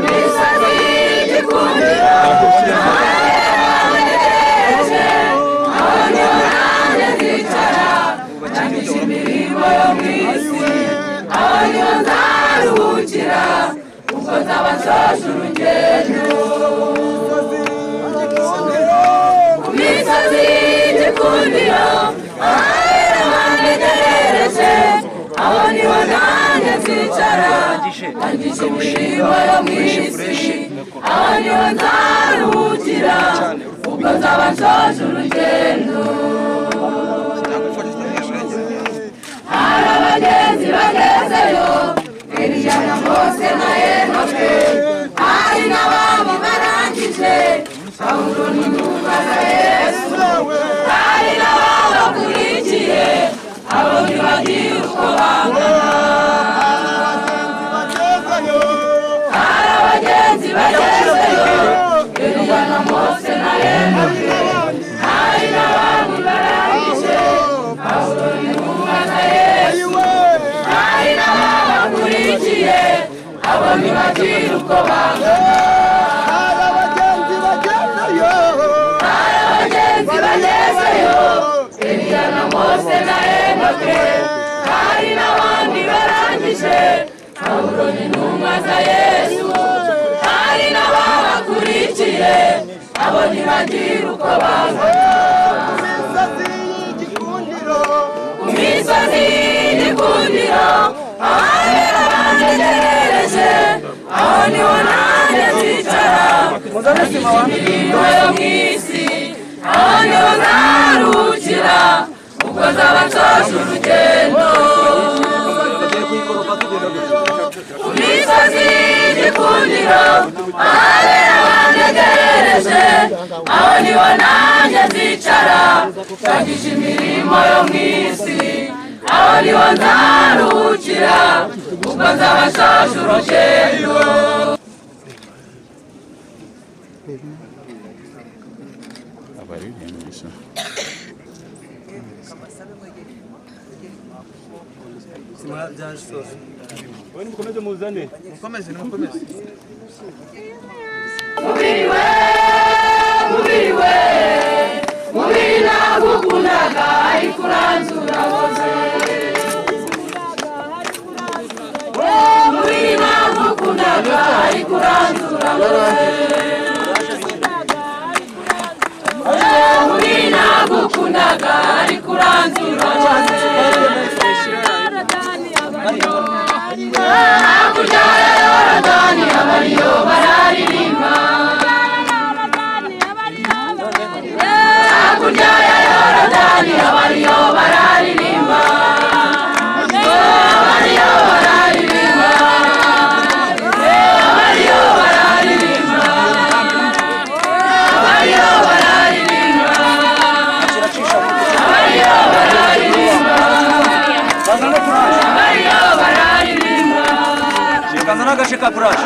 misozi y'igikundiro ahabera bantegereje, aho niho nanjye nzicara ndangije imirimo yo mu isi, aho niho nzaruhukira ubwo nzaba nsoje urugendo. Ku misozi y'igikundiro ahabera bantegereje, aho niho nanjye nzicara ndangije imirimo yo mu isi, aho niho nzaruhukira ubwo nzaba nsoje urugendo.
Mose na Enoke, hari n'abandi barangije, Pawulo n'intumwa za Yesu, hari n'ababakurikiye, abo ntibagira uko bangana. Hari abagenzi bagezeyo, Eliya na Mose na Enoke, hari n'abandi barangije, Pawulo n'intumwa za Yesu, hari n'ababakurikiye, abo ntibagira uko bangana. Hari abagenzi bagezeyo, hari abagenzi bagezeyo, Eliya na Mose na Enoke, hari n'abandi barangije, Pawulo n'intumwa za Yesu, hari n'ababakurikiye, abo ntibagira uko bangana. Ku misozi y'igikundiro, ahabera bantegerereje, aho niho nanjye nzicara, imirimo yo mu isi, aho niho nzaruhukira, ubwo nzaba nsoje urugendo. Ku misozi y'igikundiro, ahabera bantegerereje, aho niho nanjye nzicara, ndangije imirimo yo mu isi, aho niho nzaruhukira, ubwo nzaba nsoje urugendo.
Abaririmbisha
Mukomeze muzane. Mukomeze mukomeze.
Mubiri we, mubiri we, mubiri nagukundaga ariko uranzura woze. Mubiri nagukundaga ariko uranzura woze. Mubiri nagukundaga ariko uranzura woze. Hakurya ya Yorodani abariyo bararirimba. Hakurya ya Yorodani abariyo bararirimba. Abariyo bararirimba. Abariyo bararirimba. Abariyo bararirimba. Abariyo bararirimba. Abariyo bararirimba.
Kazana agace ka kuraje.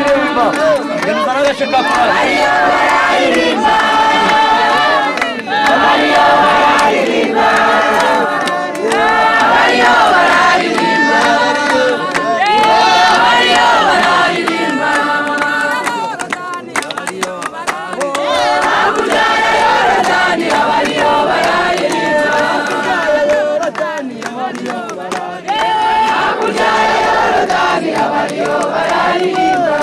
Kazana agace ka kuraje.
Abariyo bararirimba. Abariyo bararirimba. Abariyo bararirimba. Hakurya ya Yorodani abariyo bararirimba. Hakurya ya Yorodani abariyo bararirimba.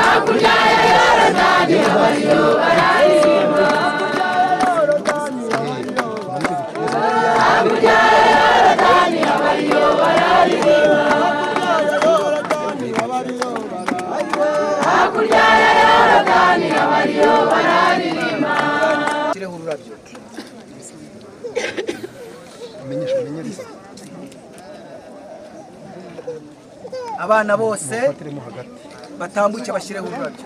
Hakurya ya Yorodani abariyo bararirimba. Hakurya ya Yorodani abariyo bararirimba. Hakurya ya Yorodani abariyo bararirimba.
Shyireho ururabyo. Abana bose batambuke bashyireho ururabyo.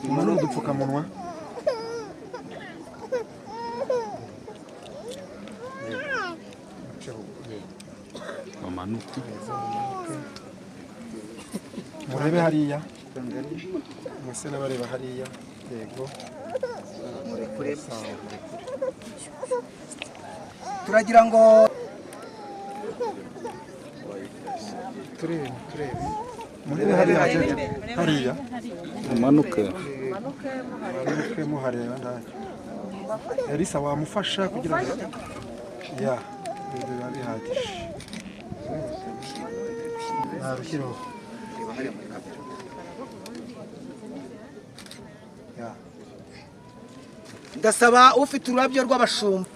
Umanure udupfukamunwa.
Bamanuke.
Murebe hariya. Mwese n'abareba hariya. Yego.
Murekure. Turagira ngo
turebe turebe. Murebe hariya hariya.
Umanuke.
Manuke muhareba ntacyo. Elisa wamufasha kugira ngo ya biba bihagije. Narushyiraho.
Ndasaba ufite ururabyo rw'abashumba.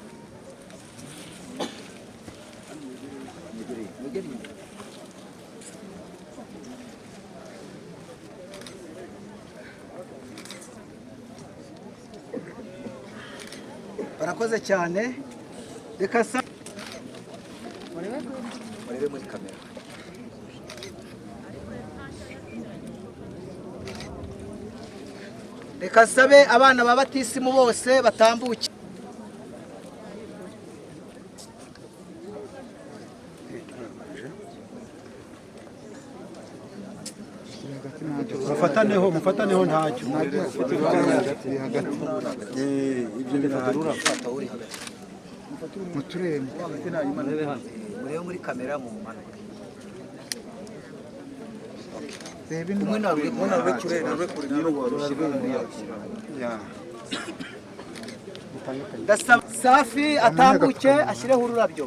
Murakoze cyane. Reka sa murebe muri kamera. Reka sabe abana ba batisimu bose batambuke.
Mufataneho, mufataneho, ntacyo.
Ibyo birahagije.
Muturebe.
Murebe muri kamera mu manuke.
Reba.
Umwe narure kure. Ndasaba Safi atambuke ashyireho ururabyo.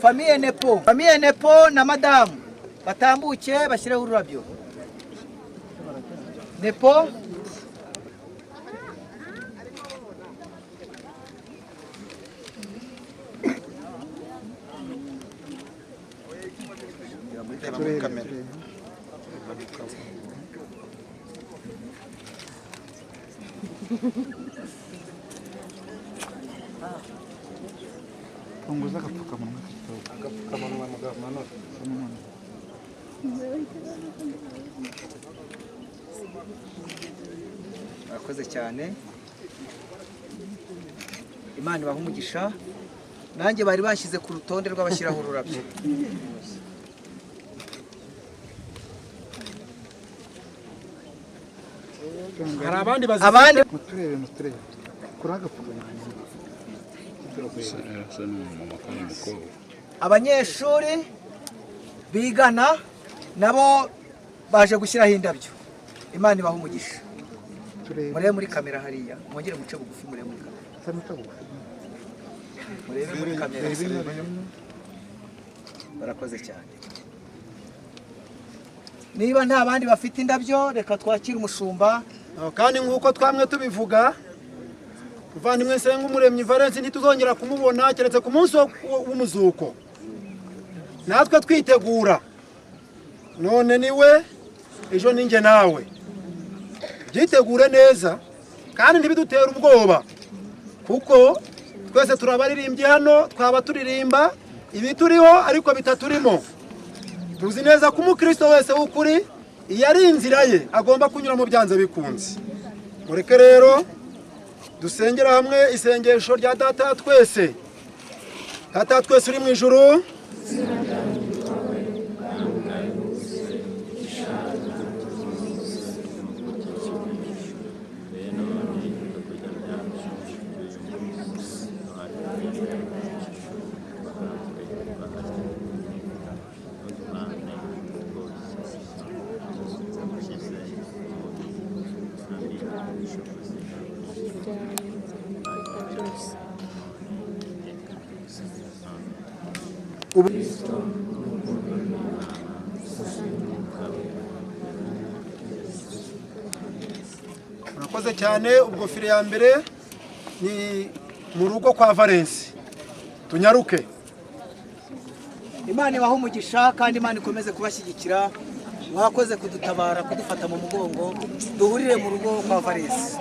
Famille Nepo, famille Nepo na madamu batambuke bashyireho ururabyo. Nepo.
Reba muri kamera.
Punguza agapfukamunwa.
Agapfukamunwa mugamanura.
Murakoze cyane. Imana ibahe umugisha. Nanjye bari bashyize ku rutonde rw'abashyiraho ururabyo.
Hari abandi bazifite?
Abandi.
Muturebe, muturebe kuri agapfukamunwa.
Asa n'umumama kandi umukobwa.
Abanyeshuri bigana nabo baje gushyiraho indabyo. Imana ibahe umugisha. Murebe muri kamera hariya, mwongere muce bugufi, murebe muri kamera, murebe muri kamera. Barakoze cyane. Niba nta bandi bafite indabyo, reka twakire umushumba.
Kandi nk'uko twamwe tubivuga, muvandimwe Nsengumuremyi Valens ntituzongera kumubona keretse ku munsi w'umuzuko, natwe twitegura. None niwe, ejo ninjye nawe. Byitegure neza kandi ntibidutere ubwoba, kuko twese turabaririmbyi hano, twaba turirimba ibituriho ariko bitaturimo. Tuzi neza ko umukristo wese w'ukuri iyo ari inzira ye agomba kunyuramo byanze bikunze. Mureke rero dusengera hamwe isengesho rya Data wa twese. Data wa twese uri mu ijuru, murakoze cyane. Ubwo file ya mbere ni mu rugo kwa Valens, tunyaruke.
Imana ibahe umugisha kandi Imana ikomeze kubashyigikira. Mwakoze kudutabara, kudufata mu mugongo. Duhurire mu rugo kwa Valens.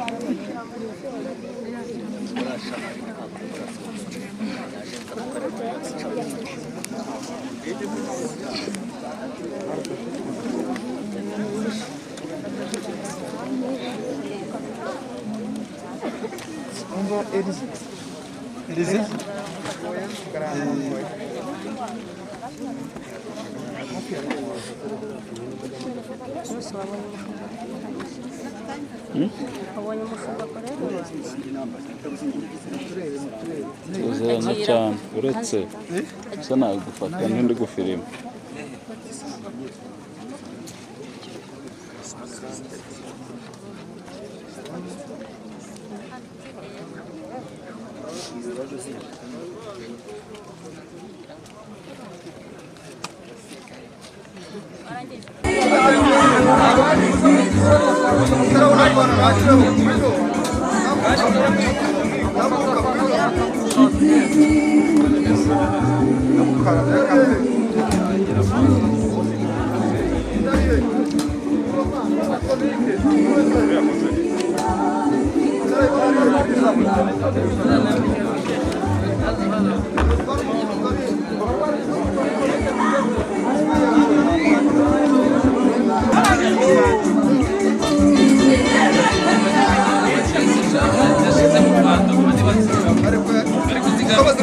Umva Elize.
Elize?
Wabonye umushumba akorera?
Tuziranye cyane, uretse gusa nagufata nk'indi gufirima.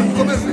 Mukomeze.